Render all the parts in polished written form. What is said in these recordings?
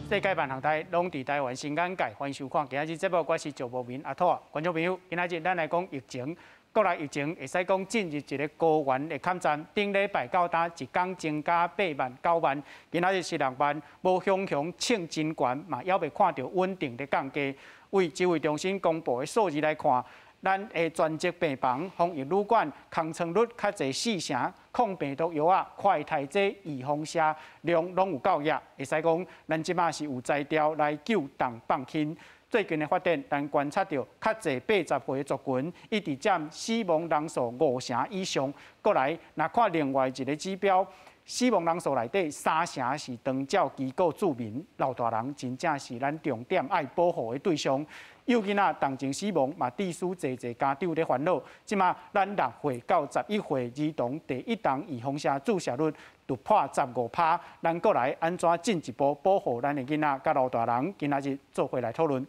世界萬行台攏佇台灣新眼界，歡迎收看。今仔日節目我是趙博明阿兔啊，觀眾朋友，今仔日咱來講疫情，國內疫情會使講進入一個高原的坎站。頂禮拜到今一工增加8萬9萬，今仔日是6萬，無雄雄衝真懸，嘛猶未看著穩定的降低。為指揮中心公布的數字來看，咱的專責病房、防疫旅館空床率較濟四成，抗病毒藥仔、快篩劑、預防射量攏有夠額，會使講咱這馬是有才調來救重放輕。最近的發展，咱觀察著較濟80歲的族群，一直佔死亡人數五成以上。過來，若看另外一個指標，死亡人數內底三成是長照機構住民，老大人真正是咱重點愛保護的對象。幼囡仔重症死亡嘛，致使濟濟家長咧煩惱。這馬咱6歲到11歲兒童第一筒預防射注射率突破15%，咱閣來按怎進一步保護咱的囡仔佮老大人？今仔日做伙來討論。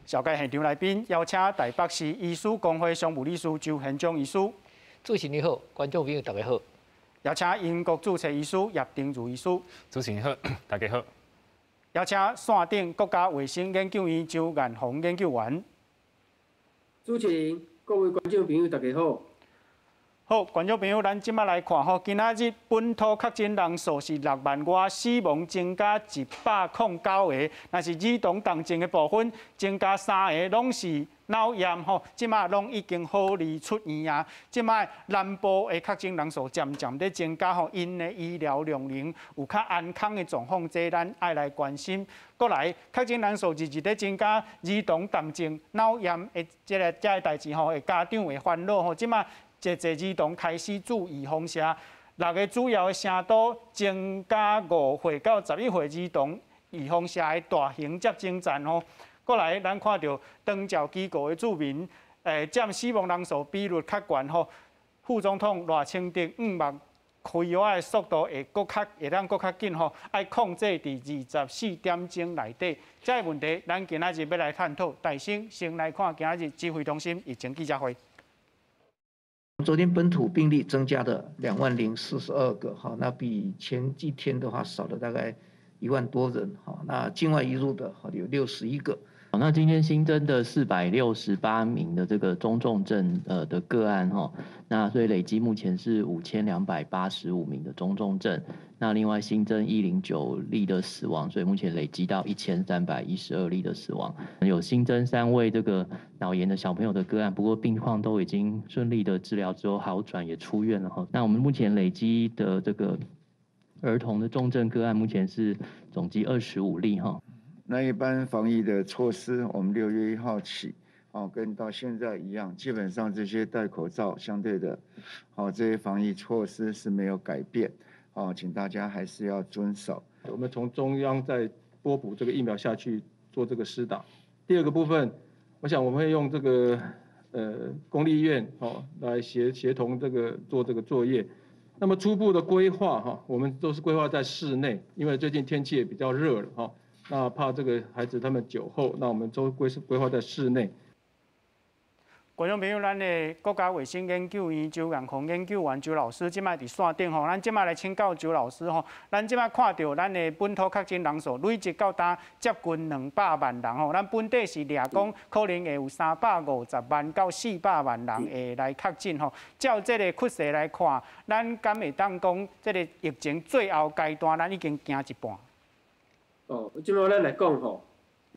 紹介現場來賓，邀請台北市醫師公會常務理事周賢章醫師。主持人好，觀眾朋友大家好。邀請英國註冊醫師葉丁如醫師。主持人好，大家好。邀請線頂國家衛生研究院周彥宏研究員。主持人，各位觀眾朋友，大家好。好，觀眾朋友，咱這馬來看吼，今仔日本土確診人數是6萬外，死亡增加109個。若是兒童重症的部分增加3個，攏是腦炎吼，這馬攏已經好利出院啊。這馬南部的確診人數漸漸咧增加吼，𪜶的醫療量能有較安康的狀況，這咱愛來關心。過來，確診人數日日咧增加，兒童重症腦炎的這個這個代誌吼，會家長會煩惱吼，這馬。濟濟兒童開始注預防射，6個主要的城都增加5歲到11歲兒童預防射的大型接種站吼。過來，咱看著長照機構的住民，佔死亡人數比率較懸吼。副總統賴清德向望開藥的速度會閣較會當閣較緊吼，愛控制佇24點鐘內底。這個問題，咱今仔日欲來探討。大先先來看今仔日指揮中心疫情記者會。昨天本土病例增加的20,042個，哈，那比前幾天的話少了大概1萬多人，哈，那境外移入的有61個。那今天新增的468名的這個中重症的個案，哈，那所以累計目前是5285名的中重症。那另外新增109例的死亡，所以目前累積到1312例的死亡。有新增3位這個腦炎的小朋友的個案，不過病況都已經順利的治療之後好轉，也出院了哈。那我們目前累積的這個兒童的重症個案，目前是總計25例哈。那一般防疫的措施，我們6月1號起，哦，跟到現在一樣，基本上這些戴口罩相對的，好，這些防疫措施是沒有改變，哦，請大家還是要遵守。我們從中央再撥補這個疫苗下去做這個施打。第二個部分，我想我們會用這個公立醫院哦來協同這個做這個作業。那麼初步的規劃哈，我們都是規劃在室內，因為最近天氣也比較熱了哈。那怕這個孩子他們久候，那我們都規劃在室內。觀眾朋友，咱的國家衛生研究院周彥宏研究員周老師，這擺佇線頂吼，咱這擺來請教周老師吼，咱這擺看著咱的本土確診人數累積到今接近200萬人吼，咱本底是掠講可能會有350萬到400萬人會來確診吼。照這個趨勢來看，咱敢會當講這個疫情最後階段，咱已經行一半？哦，這馬咱來講吼，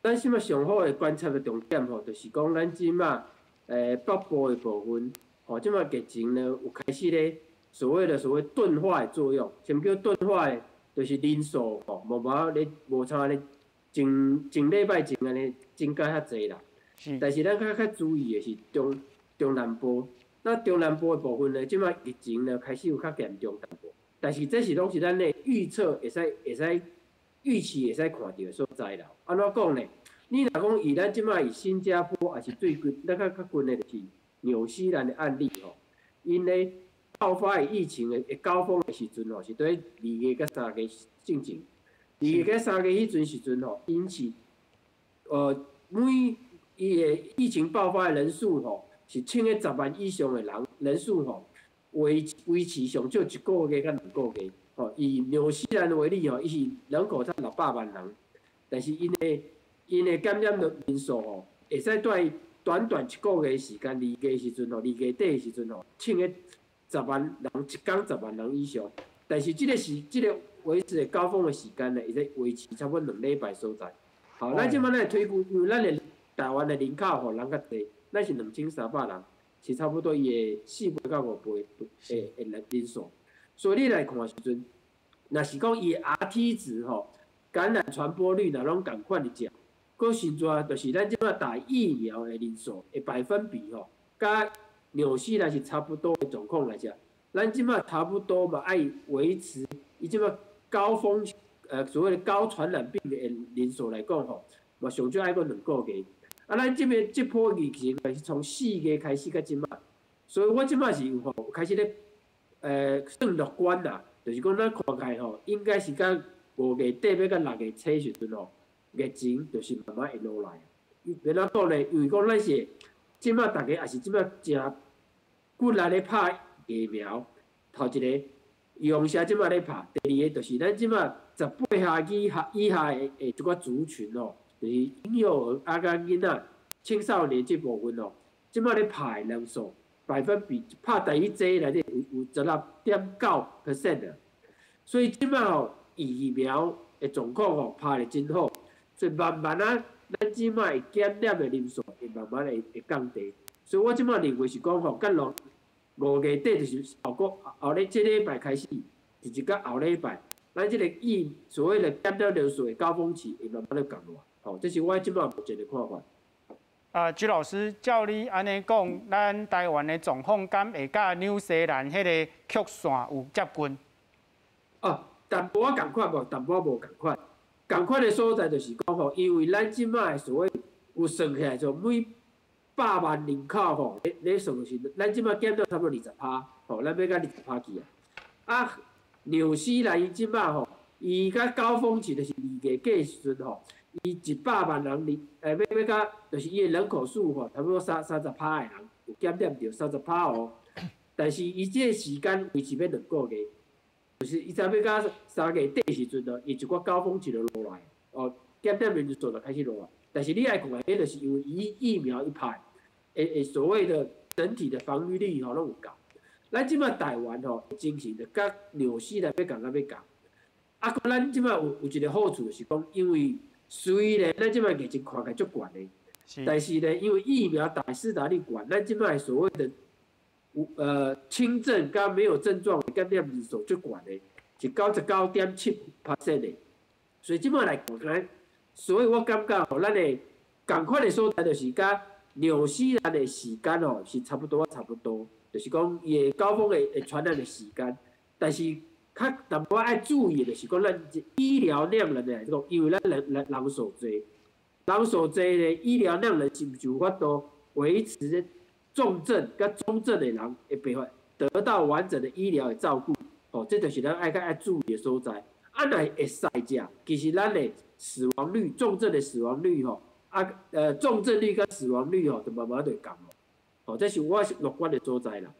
咱現在上好的觀察的重點吼，就是講咱這馬北部的部分，吼，這馬疫情呢有開始咧所謂的所謂鈍化的作用。什麼叫鈍化的？就是人數吼，無無咧無像咧前前禮拜前按呢增加遐濟啦。但是咱較較注意的是中南部，那中南部的部分呢，這馬疫情呢開始有較嚴重淡薄。但是這是攏是咱的預測，會使預期會使看著的所在啦。按怎講呢？你若講以咱這馬以新加坡，抑是最近咱較較近的就是紐西蘭的案例吼，𪜶咧爆發的疫情的高峰的時陣吼，是佇2月佮3月進前，2月佮3月彼陣時陣吼，𪜶是每伊的疫情爆發的人數吼，是超過10萬以上的人人數吼，维持上少一个月佮2个月。吼，以纽西兰为例吼，伊是人口才600万人，但是𪜶的感染的人数吼，会使蹛短短一个月时间，二月时阵吼，2月底的时阵吼，冲个十万人，一工十万人以上。但是这个维持的高峰的时间呢，会使维持差不多2礼拜所在。好，咱这摆来推估，因为咱的台湾的人口吼人较济，咱是2300人，是差不多伊的4倍到5倍的人数。所以你来看的时阵，若是讲伊的 RT 值吼，感染传播率若拢仝款的食，阁甚至就是咱这摆打疫苗的人数的百分比吼，佮纽西兰是差不多的状况来讲，咱这摆差不多嘛爱维持伊这摆高峰所谓的高传染病的人数来讲吼，嘛上少爱阁两个月。啊，咱这边这波疫情是从4月开始到这摆，所以我这摆是有吼开始咧算乐观啦，就是讲咱看起来吼，应该是到5月底欲到6月初时阵吼，疫情就是慢慢会落来。欲按怎讲呢？因为讲咱是这摆大家也是这摆诚骨力咧拍疫苗，头一个用啥这摆咧拍，第二个就是咱这摆18岁以下的一寡族群哦，就是婴幼儿啊，佮囡仔、青少年这部分哦，这摆咧拍的人数百分比拍第一剂内底有16.9% 啊，所以这摆吼疫苗的状况吼拍得真好，所以慢慢啊，咱这摆会感染的人数会慢慢会降低，所以我这摆认为是讲吼，到落5月底就是后个后日这礼拜开始，直直到后礼拜，咱这个疫所谓的感染人数的高峰期会慢慢咧降落，吼，这是我这摆目前的看法。啊，周老师，照你按呢讲，咱台湾的状况敢会佮纽西兰彼个曲线有接近？哦，淡薄仔仝款无，淡薄仔无仝款。仝款的所在就是讲吼，因为咱这摆所谓有算起来，就每百万人口吼，咧算是，咱这摆减到差不多20趴，吼，咱欲到20趴去啊。啊，纽西兰伊这摆吼，伊佮高峰期就是2月底时阵吼。伊100万人里，欲到，就是伊的人口数吼，差不多三十趴的人有感染著，三十趴哦。但是伊这个时间维持欲2个月，就是伊差欲到3月底时阵哦，伊一寡高峰期就落来，哦，感染人数就开始落来。但是你爱看，彼就是因为伊疫苗一拍，会所谓的整体的防御力吼拢有够。咱这摆台湾吼，精神就佮纽西兰欲仝甲欲仝。啊，阁咱这摆有一个好处就是讲，因为虽然咱这摆疫情看起来足悬的，但是呢，因为疫苗打施打率悬，咱这摆所谓的有轻症佮没有症状的感染人数足悬的，是99.7% 的。所以这摆来看，所以我感觉吼，咱的仝款的所在就是佮纽西兰的时间哦是差不多差不多，就是讲伊的高峰的传染的时间，但是较淡薄爱注意的就是讲，咱医疗量能的来讲，因为咱人数济，人数济咧，医疗量能是毋是有法度维持重症佮中症的人的办法得到完整的医疗的照顾？哦，这就是咱爱较爱注意的所在。啊，若会使者，其实咱的死亡率，重症的死亡率吼，啊，重症率佮死亡率吼，就慢慢就降咯。哦，这是我乐观的所在啦。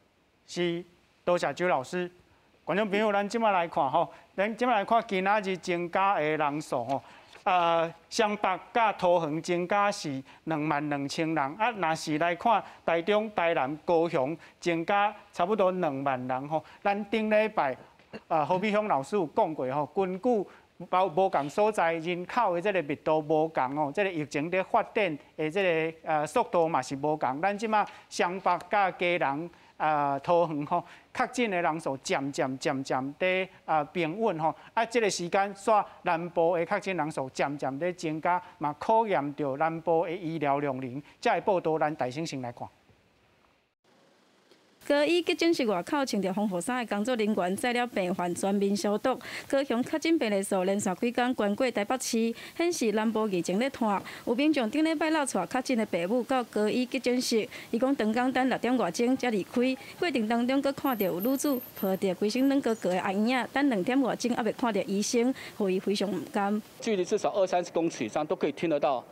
是，多谢周老师。观众朋友，咱这摆来看吼，咱这摆来看今仔日增加的人数吼，双北佮桃园增加是22,000人，啊，若是来看台中、台南、高雄增加差不多2万人吼。咱顶礼拜啊，何美乡老师有讲过吼，根据包无仝所在人口的这个密度无仝哦，这个疫情伫发展的这个速度嘛是无仝。咱这摆双北佮基隆、啊，桃园吼，确诊的人数渐渐渐渐伫平稳吼，啊，这个时间煞南部的确诊人数渐渐伫增加，嘛考验著南部的医疗量能。这个报道，咱大先先来看。高医急诊室外口穿著防护衫的工作人员载了病患全面消毒。高雄确诊病例数连续几工悬过台北市，显示南部疫情咧湠。有民众顶礼拜六𤆬确诊的爸母到高医急诊室，伊讲长工等6点外钟才离开，过程当中阁看著有女子抱著规身软膏膏的阿姨仔，等2点外钟犹未看著医生，予伊非常毋甘。距离至少二三十公尺以上都可以听得到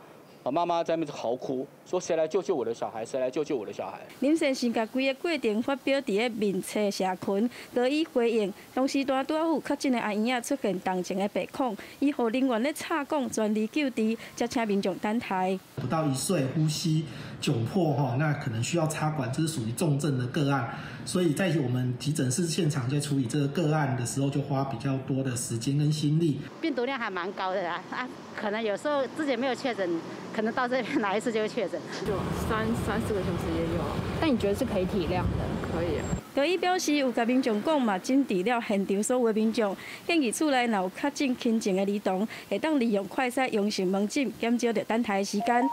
媽媽在那邊嚎哭，說誰來救救我的小孩？誰來救救我的小孩？林先生共規个過程發表佇咧面冊社群，予以回應。同時段拄仔有確診的阿姨仔出現重症的病況，醫護人員咧插管全力救治，才請民眾等待。不到1歲，呼吸窘迫哈，那可能需要插管，這是屬於重症的個案，所以在我們急診室現場在處理這個個案的時候，就花比較多的時間跟心力。病毒量還蠻高的啦，啊，可能有時候自己沒有確診。可能到這邊來一次就會確診，就3、4個小時也有，但你覺得是可以體諒的？可以。高醫表示，有共民眾講嘛，診治了現場所有民眾，建議厝內若有確診輕症的兒童，會當利用快篩陽性門診，減少著等待時間。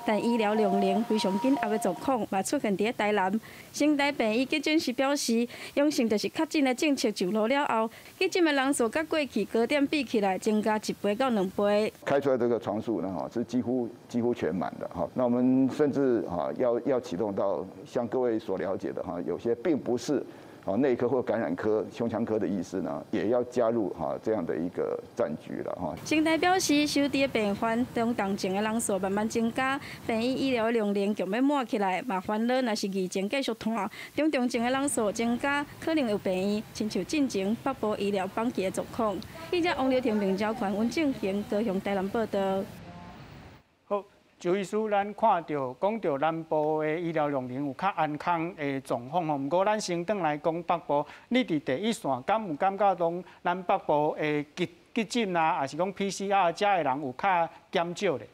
但醫療量能非常緊壓的狀況嘛出現佇咧台南。成大病院急診室表示，陽性就是確診的政策上路了後，急診的人數佮過去高點比起來，增加1倍到2倍。開出來這個床數呢，哈，是幾乎全滿的哈。那我們甚至哈要啟動到像各位所了解的哈，有些並不是啊內科或感染科、胸腔科的醫師呢，也要加入哈這樣的一個戰局了哈。成大表示，收治的病患中重症的人數慢慢增加，病院醫療的量能強欲滿起來，嘛煩惱若是疫情繼續拖，中重症的人數增加，可能有病院親像進前北部醫療崩潰的狀況。記者王劉婷、明昭權、溫正賢高雄台南報道。周醫師，咱看著講著南部的醫療量能有較安康的狀況吼，毋過咱先轉來講北部，你佇第一線敢有感覺講咱北部的急診啊，抑是講 PCR 遮的人有較減少咧？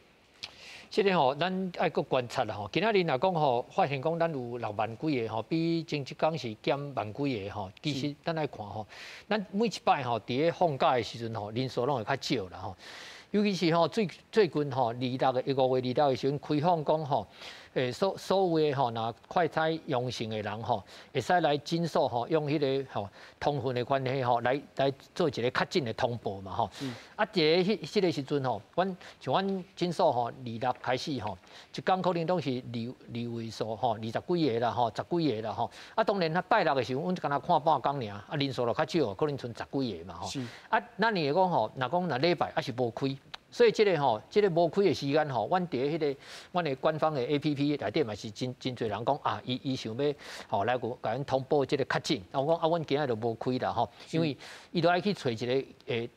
這个吼，咱愛閣觀察啦吼。今仔日若講吼，發現講咱有6萬幾个吼，比前一工是減萬幾个吼。其實咱來看吼，咱每一擺吼，佇咧放假的時陣吼，人數攏會較少啦吼。尤其是吼最近吼26個5月26的時陣開放講吼，所有的吼，若快篩陽性的人吼，會使來診所吼，用彼个吼通訊的關係吼，來做一個確診的通報嘛吼。啊，佇咧彼個時陣吼，阮像阮診所吼，26開始吼，一工可能攏是二位數吼，20幾個啦吼，10幾個啦吼。啊，當然啊，拜六的時陣，阮敢若看半工爾，啊，人數就較少，可能賰10幾個嘛吼。啊，咱會講吼，若講若禮拜還是無開。所以這个吼，這个無開的時間吼，阮佇彼个阮的官方的 APP 內底嘛是真濟人講啊，伊想欲吼來共阮通報這个確診。啊，我講啊，阮今仔就無開啦吼，因為伊都愛去揣一个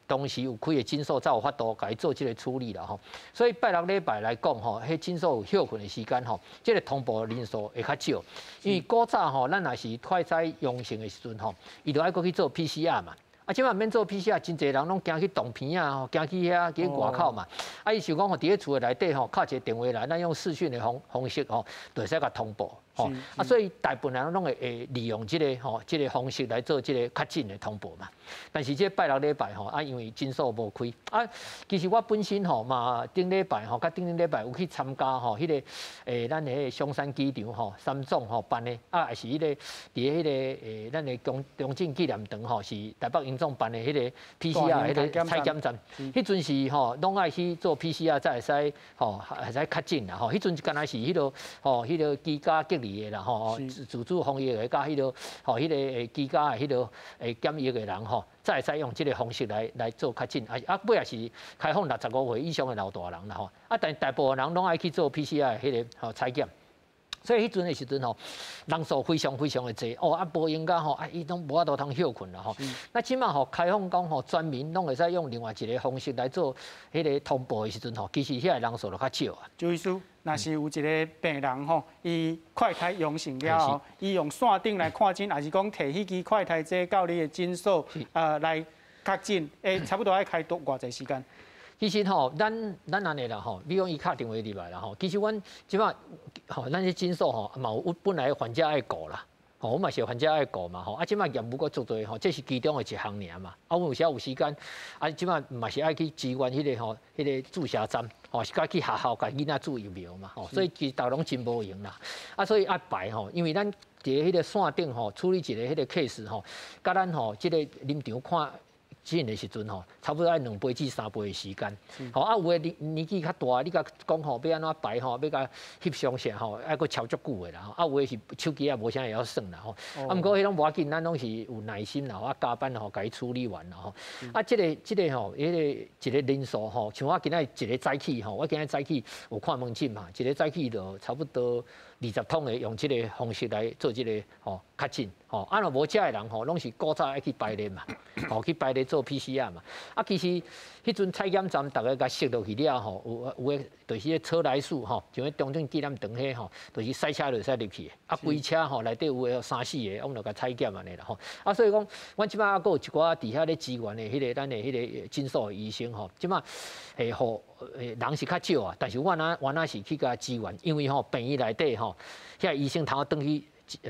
當時有開的診所才有法度共伊做這个處理啦吼。所以拜六禮拜來講吼，彼診所有歇睏的時間吼，這个通報人數會較少。因為古早吼，咱若是快篩陽性的時陣吼，伊就愛閣去做 PCR 嘛。啊，這擺免做 PCR，真濟人攏驚去動鼻仔吼，驚去遐去外口嘛。啊，伊想講吼，佇咧厝的內底吼，敲一个電話來，咱用視訊的方式吼，就會使共通報。吼，啊，所以大部分人攏會利用這个吼，這个方式來做這个確診的通報嘛。但是這拜六禮拜吼，啊，因為診所無開，啊，其實我本身吼嘛，頂禮拜吼，佮頂頂禮拜有去參加吼，彼个咱彼个松山機場吼，三總吼辦的，啊，也是彼個佇彼个咱的中正紀念堂吼，是台北榮總辦的彼个 PCR 彼个採檢站，彼陣是吼，攏愛去做 PCR 才會使吼，會使確診啦吼。彼陣敢若是彼个吼，彼个居家隔離的啦吼，自主防疫的，佮彼个吼，彼个居家的彼个檢疫的人吼，才會使用這个方式來做確診，啊，尾也是開放65歲以上的老大人啦吼，啊，但大部分人攏愛去做 PCR 彼个吼採檢。所以彼陣的時陣吼，人數非常非常的濟哦，啊無閒甲吼，啊伊攏無法度通歇睏啦吼。那這擺吼開放講吼，全民攏會使用另外一個方式來做彼个通報的時陣吼，其實遐个人數就較少啊。周醫師，若是有一個病人吼，伊快篩陽性了後，伊用線頂來看診，抑是講提彼支快篩這到你的診所來確診，差不多愛開多偌濟時間？其實吼，咱按呢啦吼，比如講伊敲電話入來啦吼，其實阮這擺吼，咱這診所吼嘛有本來患者愛顧啦，吼，阮嘛是有患者愛顧嘛吼，啊，這擺業務閣足濟吼，這是其中的一項爾嘛。啊，阮有時有時間，啊，這擺嘛是愛去支援彼个吼，彼个注射站，吼，是共去學校共囡仔注疫苗嘛，吼，所以其實逐家攏真無閒啦。啊，所以愛排吼，因為咱佇彼个線頂吼處理一个彼个 case 吼，佮咱吼這个臨場看。診的時陣吼，差不多愛2倍至3倍的時間。吼啊，有的年紀較大，你共講吼，欲按怎排吼，欲共翕相啥吼，愛閣超足久的啦。啊，有的是手機也無啥會曉耍啦吼。啊，毋過彼攏無要緊，咱攏是有耐心啦，啊，加班吼，共伊處理完啦吼。啊，這個吼，彼個一個人數吼，像我今仔一个早起吼，我今仔早起有看門診嘛，一個早起就差不多20通的用這個方式來做這個吼確診吼。啊，若無遮的人吼，攏是古早愛去排列嘛，吼去排列做 PCR 嘛。啊，其實彼陣採檢站逐个共設落去了吼，有的就是彼草來樹吼，像彼中正紀念堂彼吼，就是賽車就會使入去的。啊，規車吼內底有的三四个，阮就共採檢按呢啦吼。啊，所以講，阮這擺猶閣有一寡佇遐咧支援的彼個咱的彼個診所的醫生吼，這擺會予人是較少啊，但是我若我若是去共支援，因為吼病院內底吼，遐醫生通轉去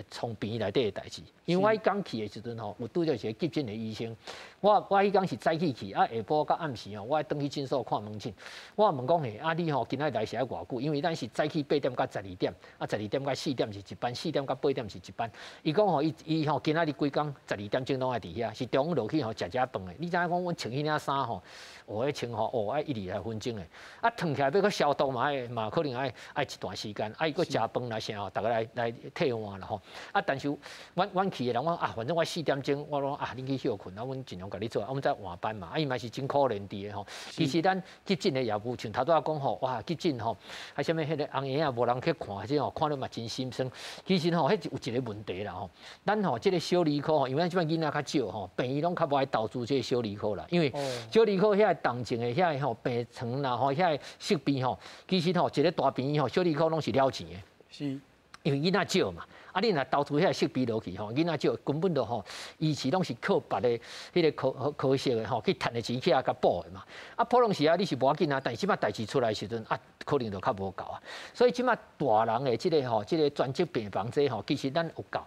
創病院內底的代誌。因為我彼工去的時陣吼，有拄著一個急診的醫生，我彼工是早起去，啊下晡到暗時吼，我愛轉去診所看門診。我問講嘿，啊你吼今仔來是愛偌久？因為咱是早起8點到12點，啊12點到4點是一班，4點到8點是一班。伊講吼，伊伊吼今仔日規工12點鐘攏愛佇遐，是中午落去吼食食飯的。你知影講阮穿彼領衫吼，哦，彼穿吼，哦愛一二十分鐘的，啊脫起來欲閣消毒嘛愛嘛可能愛愛一段時間，啊伊閣食飯啦啥吼，逐个來替換啦吼。啊，但是阮去的人，我啊，反正我4點鐘，我講啊，恁去歇睏，啊，阮盡量共你做，啊，阮再換班嘛，啊，伊嘛是真可憐佇的吼。其實咱急診的業務，像頭拄仔講吼，哇，急診吼，啊，啥物彼個紅嬰仔無人去看，這吼看了嘛真心酸。其實吼，彼有一個問題啦吼，咱吼這個小兒科吼，因為咱這擺囡仔較少吼，病院攏較無愛投資這個小兒科啦，因為小兒科遐個重症的遐個吼病床啦吼，遐個設備吼，其實吼一個大病院吼，小兒科攏是了錢的。是。因為囡仔少嘛，啊，你若投資遐個設備落去吼，囡仔少根本就吼，以前攏是靠別个彼個科科室的吼去趁的錢去遐共補的嘛。啊，普通時啊，你是無要緊啊，但是這擺代誌出來的時陣啊，可能就較無夠啊。所以這擺大人的這個吼，這個專職病房這吼，其實咱有夠。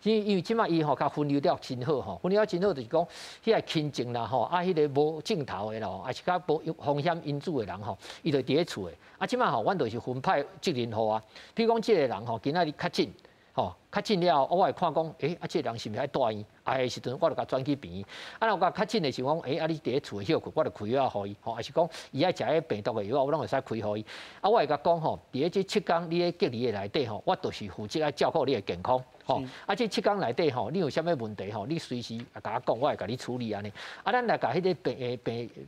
因為這擺伊吼共分流了真好吼，分流了真好就是講，彼個輕症啦吼，啊，彼個無症頭的啦，抑是較無風險因子的人吼，伊就佇咧厝的。啊，這擺吼，阮就是分派責任予啊。比如講，這個人吼，今仔日確診，吼，確診了後，我會看講，欸，啊，這個人是毋是愛住院？啊，彼時陣我就共轉去病院。啊，若共確診的時候，講，欸，啊，你佇咧厝歇睏，我就開藥予伊，吼，抑是講伊愛食彼病毒的藥，我攏會使開予伊。啊，我會共講吼，佇咧這7工你咧隔離的內底吼，我就是負責愛照顧你的健康，吼。啊，這7工內底吼，你有啥物問題吼，你隨時共我講，我會共你處理按呢。啊，咱來共彼個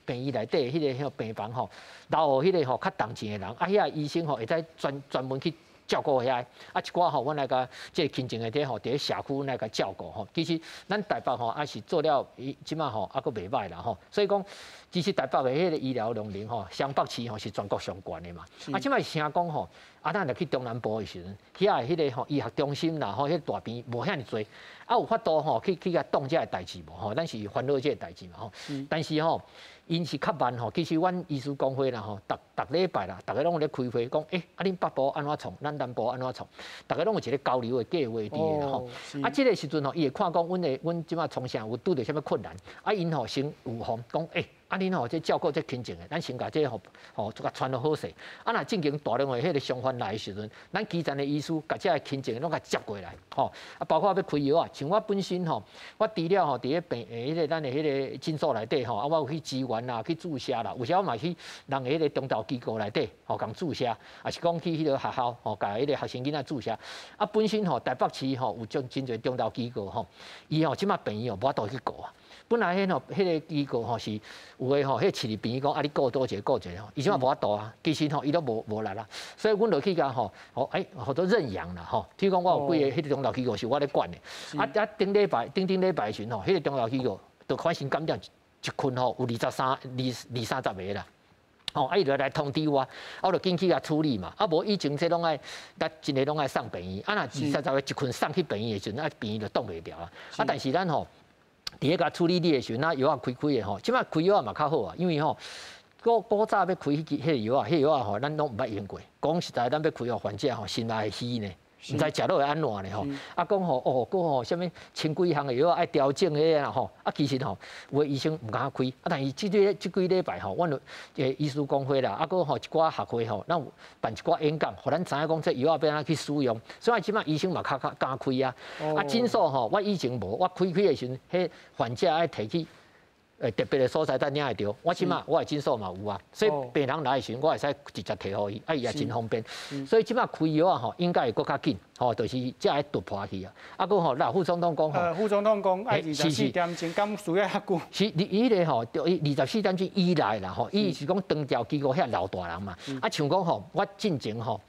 病院內底彼個病房吼，留予彼個吼較重症的人，啊，遐醫生吼會使專門去照顧遐，啊，一寡吼，阮來共這個輕症的這吼，佇咧社區阮來共照顧吼。其實咱台北吼，也是做了，這擺吼，猶閣袂䆀啦吼。所以講，其實台北的彼個醫療量能吼，雙北市吼是全國上懸的嘛。啊，這擺是聽講吼，啊，咱若去中南部的時陣，遐的彼個吼醫學中心啦吼，彼個大病院無遐爾濟，啊，有法度吼去共擋這个代誌無吼？咱是煩惱這個代誌嘛吼。但是吼，𪜶是較慢吼，其實阮醫師公會啦吼，逐逐禮拜啦，逐家攏有咧開會，講，欸，啊恁北部按怎創，咱南部按怎創，逐家攏有一個交流的計劃佇咧吼。啊，這個時陣吼，伊會看講，阮這擺創啥有拄著啥物困難，啊，𪜶吼先預防，講，欸，啊恁吼這照顧這輕症的，咱先共這吼吼共傳予好勢。啊，若進前大量的彼個傷患來的時陣，咱基層的醫師共這个輕症的攏共接過來，吼，啊，包括欲開藥啊，像我本身吼，我除了吼佇咧病彼個咱的彼個診所內底吼，啊，我有去支援啦，去注射啦，有時我嘛去人的彼個長照機構內底吼，共注射，抑是講去彼個學校吼，共彼個學生囡仔注射。啊，本身吼台北市吼有真真濟長照機構吼，伊吼這擺病院吼無法度去顧啊。本來彼吼彼個機構吼是有的吼，彼個市立病院講啊，你顧佗一個顧一個吼，伊這擺無法度啊，其實吼伊都無力啦，所以阮就去共吼，吼欸，予做認養啦吼。譬如講我有幾个彼個長照機構是我咧管的，啊啊頂禮拜頂頂禮拜的時陣吼，彼個長照機構就發生感染一群吼有23、二三十个啦。吼，啊伊就來通知我，啊我就緊去共處理嘛。啊無以前這攏愛，咱真个攏愛送病院，啊若二三十个一群送去病院的時陣，啊病院就擋袂牢啊。啊但是咱吼，佇咧共處理你的時陣，啊藥仔開開的吼，這擺開藥仔嘛較好啊，因為吼，古早欲開彼個藥仔，彼個藥仔吼，咱攏毋捌用過。講實在，咱欲開予患者吼，心內會虛呢，毋知食落會按怎呢吼。啊講吼，哦，閣吼，啥物千幾項的藥愛調整彼個啦吼。啊其實吼，有的醫生毋敢開。啊但是這幾禮拜吼，阮有醫師公會啦，啊閣吼一寡學會吼，咱有辦一寡演講，予咱知影講這藥仔欲按怎去使用。所以這擺醫生嘛較較敢開啊。啊診所吼，我以前無，我開開的時陣，彼患者愛提去。特別的所在才領會著。我這馬我的診所嘛有啊，所以病人來的時陣，我會使直接提予伊，啊伊也真方便。所以這馬開藥仔吼，應該會閣較緊，吼，就是才會突破去啊。啊，閣吼，那副總統講吼，副總統講愛24點鐘，敢需要遐久？是，你伊個吼，就伊24點鐘以內啦吼，伊是講長照機構遐老大人嘛。啊，像講吼，我進前吼，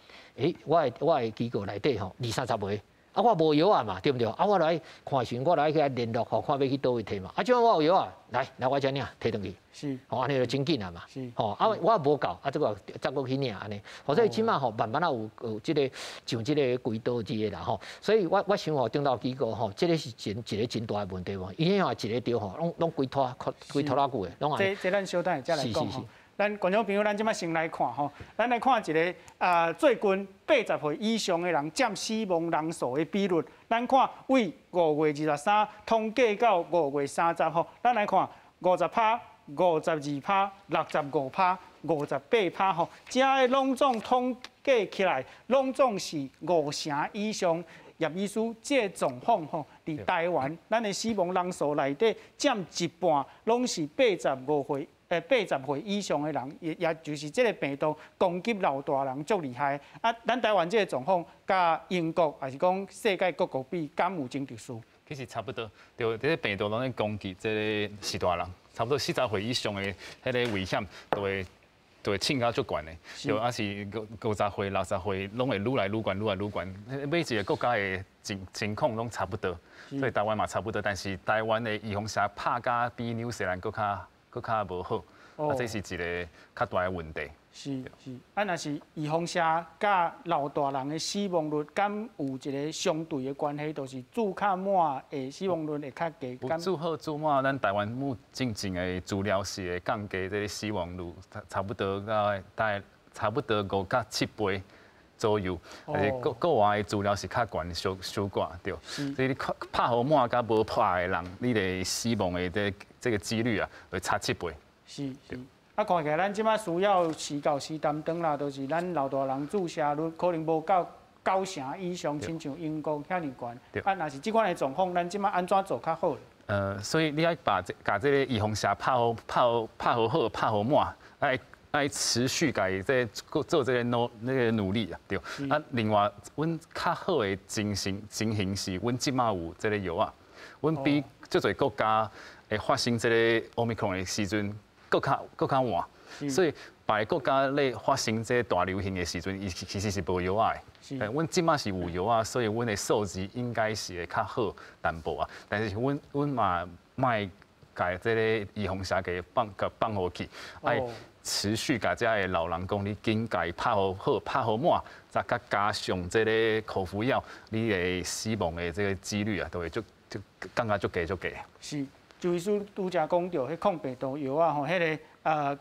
我的機構內底吼，二三十個。啊，我無藥仔嘛，對毋對？啊，我來看時陣，我來去聯絡吼，看欲去佗位提嘛。啊，這擺我有藥仔，來來我遮領提轉去。吼，按呢就真緊啊嘛。吼，啊，我無夠，啊，這個再閣去領按呢。吼，所以這馬吼，慢慢仔有這個上這個軌道之個啦吼。所以我想吼，長照機構吼，這個是真一個真大的問題喎。伊遐一個著吼，攏規拖規拖拉久的，攏按呢。這咱小等下再來講吼。咱觀眾朋友，咱這擺先來看吼，咱來看一个啊，最近80歲以上的人佔死亡人數的比率。咱看為5月23統計到5月30吼，咱來看50%、52%、65%、58%吼，這个攏總統計起來，攏總是五成以上。葉醫師，這个狀況吼，佇台灣，咱的死亡人數內底佔一半，攏是85歲。80歲以上的人，也就是這个病毒攻擊老大人足厲害。啊，咱台灣這个狀況，佮英國抑是講世界各國比，敢有真特殊？其實差不多，對，這个病毒攏咧攻擊這个序大人，差不多40歲以上的彼个危險都會衝到足懸的，對，抑是50歲、60歲，攏會愈來愈懸，愈來愈懸。每一个國家的情況攏差不多，所以台灣嘛差不多，但是台灣的預防射拍甲比紐西蘭閣較無好，啊，這是一个較大的問題。是是，啊，若是預防射佮老大人的死亡率，敢有一个相對的關係，就是注較滿的死亡率會較低。注好注滿，咱台灣目前的資料是會降低這个死亡率，差不多到大概差不多5到7倍左右。但是國外的資料是較懸小小寡對。所以你拍予滿佮無拍的人，你的死亡的這個幾率啊，會差7倍。是是。啊，看起來咱這擺需要時到時擔當啦，就是咱老大人注射率可能無到9成以上，親像英國遐爾懸。啊，若是這款的狀況，咱這擺按怎做較好？所以你愛把這共這个預防射拍予拍予拍予好，拍予滿，愛持續共伊這做這个那个努力啊，對。啊，另外，阮較好的情形是，阮這擺有這个藥仔，阮比足濟國家會發生這个 Omicron 的時陣，閣較晚，所以別个國家咧發生這大流行的時陣，伊其實是無藥仔的。阮這擺是有藥仔，所以阮的數字應該是會較好淡薄啊。但是阮嘛莫共這个預防射給放予去，愛持續共遮的老人講，你緊共伊拍予好，拍予滿，再閣加上這个口服藥，你的死亡的這个幾率啊，都會足足降甲足低足低。是。周醫師拄才講著，彼抗病毒藥仔吼，彼个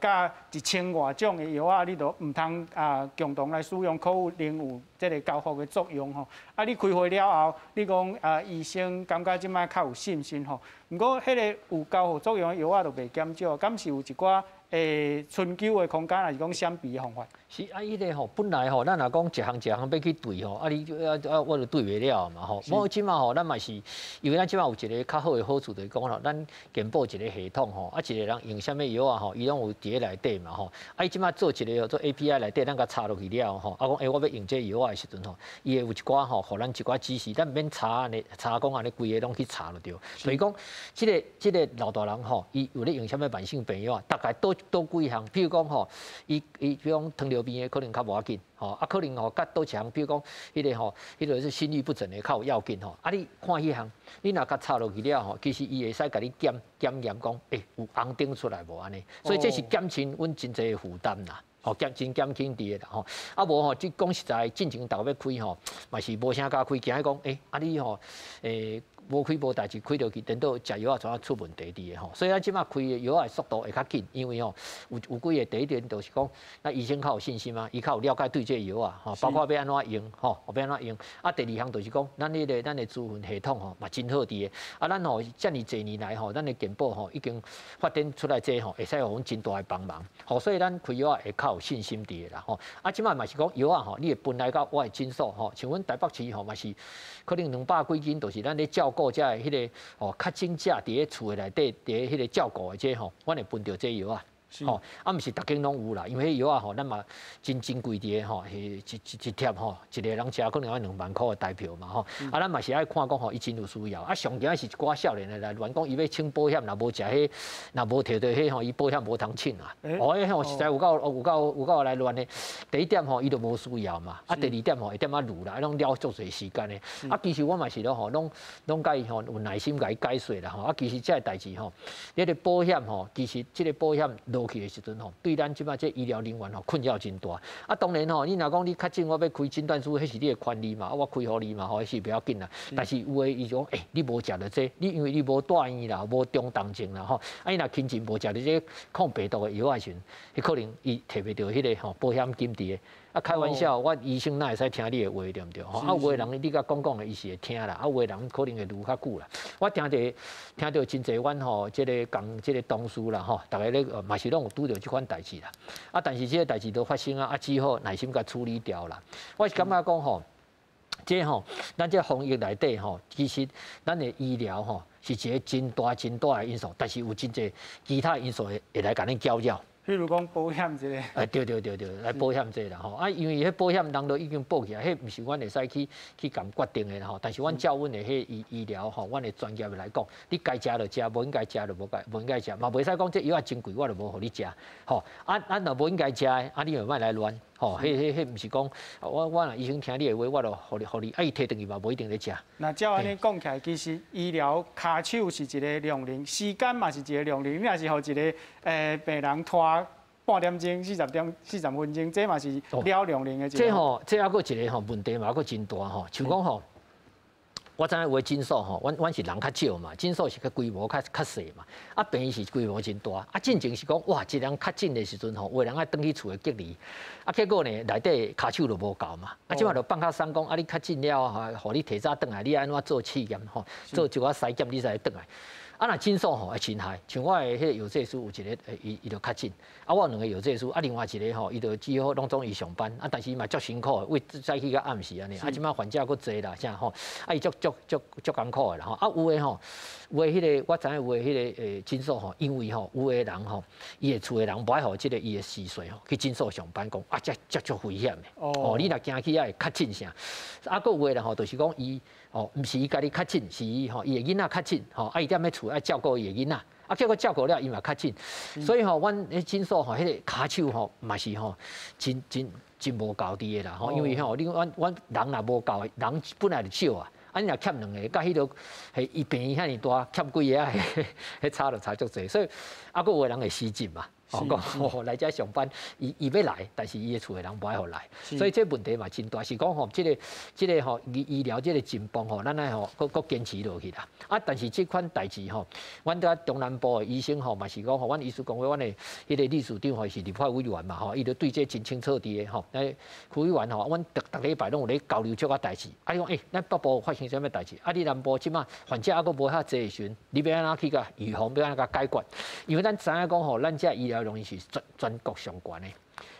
佮1000外種的藥仔，你都毋通啊共同來使用，可能有這个交互的作用吼。啊，你開會了後，你講啊，醫生感覺這擺較有信心吼。毋過，彼个有交互作用的藥仔就袂減少，敢是有一寡春秋的空間，抑是講閃避的方法？是啊，彼个吼本來吼，咱若講一項一項欲去對吼，啊你啊啊我就對袂了嘛吼。無這擺吼，咱嘛是，因為咱這擺有一個較好的好處，就是講吼，咱健保一個系統吼，啊一個人用啥物藥仔吼，伊攏有佇咧內底嘛吼。啊伊這擺做一個做 API 內底，咱共插落去了吼，啊講欸我欲用這個藥仔的時陣吼，伊會有一寡吼，予咱一寡指示，咱毋免查按呢，查講按呢規個攏去查就對。所以講，這個老大人吼，伊有咧用啥物慢性病藥仔，大概佗幾項，比如講吼，伊比如講糖尿病的可能較無要緊，吼啊可能吼佮佗一項，比如講彼个吼，彼个是心律不整的較有要緊吼。啊你看彼項，你若共插落去了吼，其實伊會使共你檢驗講，欸有紅燈出來無按呢？所以這是減輕阮真濟的負擔啦，吼減真減輕佇的啦吼。啊無吼，這講實在，進前逐个欲開吼，嘛是無啥敢開，驚講欸啊你吼欸。無開無代誌，開落去，等到食藥仔怎啊出問題佇的吼。所以咱這擺開的藥仔的速度會較緊，因為吼有幾个第一點就是講，咱醫生較有信心啊，伊較有了解對這個藥仔吼，包括欲按怎用吼，欲按怎用。啊，第二項就是講，咱彼个咱的資訊系統吼嘛真好佇的。啊，咱吼遮爾濟年來吼，咱的健保吼已經發展出來這吼，會使予阮真大的幫忙。吼，所以咱開藥仔會較有信心佇的啦吼。啊，這擺嘛是講藥仔吼，你會分來到我的診所吼，像阮台北市吼嘛是可能200幾間，就是咱咧照顧。顧遮的彼个吼確診者佇咧厝的內底，佇咧彼个照顧的這吼，阮會分著這藥仔。吼，啊，毋是逐間攏有啦，因為彼藥仔吼，咱嘛真珍貴佇個吼，是一一一貼吼，一個人食可能愛2萬箍的台票嘛吼，啊，咱嘛是愛看講吼，伊真有需要，啊，上驚是一寡少年的來亂講，伊欲請保險，若無食彼，若無提著彼吼，伊保險無通請啊。哦，彼吼實在有夠有夠有夠來亂的。第一點吼，伊就無需要嘛，啊，第二點吼，會點仔攄啦，攏了足濟時間的。啊，其實我嘛是咧吼，攏攏共伊吼有耐心共伊解說啦吼。啊，其實這个代誌吼，這个保險吼，其實這个保險落去的時陣吼，對咱這擺這醫療人員吼困擾真大。啊，當然吼，你若講你確診，我欲開診斷書，彼是你的權利嘛，啊，我開予你嘛，吼，彼是袂要緊啦。但是有的伊講，欸，你無食著這，你因為你無住院啦，無中重症啦，吼，啊，伊若輕症無食著這抗病毒的藥的時陣，彼可能伊提袂著彼个吼保險金佇个。啊，開玩笑，我醫生哪會使聽你的話，對毋對？吼，啊，有的人你共講講的，伊是會聽啦，啊，有的人可能會留較久啦。我聽著聽著真濟，阮吼這个共這个同事啦，吼，逐个咧嘛是攏有拄著這款代誌啦。啊，但是這个代誌都發生啊，啊，只好耐心共處理掉啦。我是感覺講吼，這吼，咱這防疫內底吼，其實咱的醫療吼是一个真大真大的因素，但是有真濟其他因素會會來共恁攪擾。譬如講保險這个，哎，對對對對，來保險這个啦吼，啊，因為彼保險人都已經報起來，彼毋是阮會使去去共決定的啦吼。但是阮照阮的彼醫醫療吼，阮的專業來講，你該食就食，無應該食就無該無應該食，嘛袂使講這藥仔真貴，我就無予你食，吼。啊啊，若無應該食的，啊你又莫來亂，吼。彼彼彼毋是講我我若醫生聽你的話，我就予你予你，啊伊提轉去嘛無一定咧食。那照按呢講起來，其實醫療跤手是一个量能，時間嘛是一个量能。你若是予一个病人拖半點鐘、40點40分鐘，這嘛是了量能的一個。這吼，這猶閣一个吼問題嘛，猶閣真大吼。像講吼，我知影有的診所吼，阮阮是人較少嘛，診所是較規模較較細嘛，啊病院是規模真大，啊進前是講哇，一人確診的時陣吼，有的人愛轉去厝內隔離，啊結果呢內底跤手就無夠嘛，啊這擺就放較鬆講，啊你確診了吼，予你提早轉來，你按怎做試驗吼，做一寡篩檢你才會轉來。啊，若診所吼會真害，像我的彼个藥劑師有一个，伊伊就確診，啊，我有兩个藥劑師，啊，另外一个吼，伊就只好攏總伊上班，啊，但是伊嘛足辛苦的，為早起到暗時按呢，啊，這擺患者閣濟啦，啥吼，啊，伊足足足足艱苦的啦吼，啊，有的吼，有的彼个我知影有的彼个診所吼，因為吼有的人吼，伊的厝的人無愛予這个伊的婿婿吼去診所上班，講啊，這這足危險的，哦，你若行去遐會確診啥，啊，閣有的人吼，就是講伊。哦，毋是伊家己確診，是伊吼伊的囡仔確診，吼啊伊踮咧厝愛照顧伊的囡仔，啊結果照顧了伊嘛確診，所以吼，阮彼診所吼，彼个跤手吼嘛是吼真真真無夠佇的啦吼，因為吼你阮阮人若無夠，人本來就少啊，啊你若欠兩个，佮彼落彼伊病院遐爾大，欠幾个啊，彼差就差足濟，所以啊閣有的人會失禁嘛。哦，講吼來遮上班，伊伊欲來，但是伊的厝的人無愛予來，所以這問題嘛真大。是講吼，這个這个吼醫醫療這个進步吼，咱愛吼閣閣堅持落去啦。啊，但是這款代誌吼，阮佇中南部的醫生吼嘛是講吼，阮醫師公會阮的彼个理事長吼是立法委員嘛吼，伊就對這真清楚佇的吼。那區議員吼，阮逐逐禮拜攏有咧交流這個代誌。啊，伊講欸，咱北部發生啥物代誌？啊，你南部這擺患者猶閣無遐濟的時陣，你欲按怎去共預防？欲按怎共解決？因為咱知影講吼，咱這醫療容易是全全國上懸的，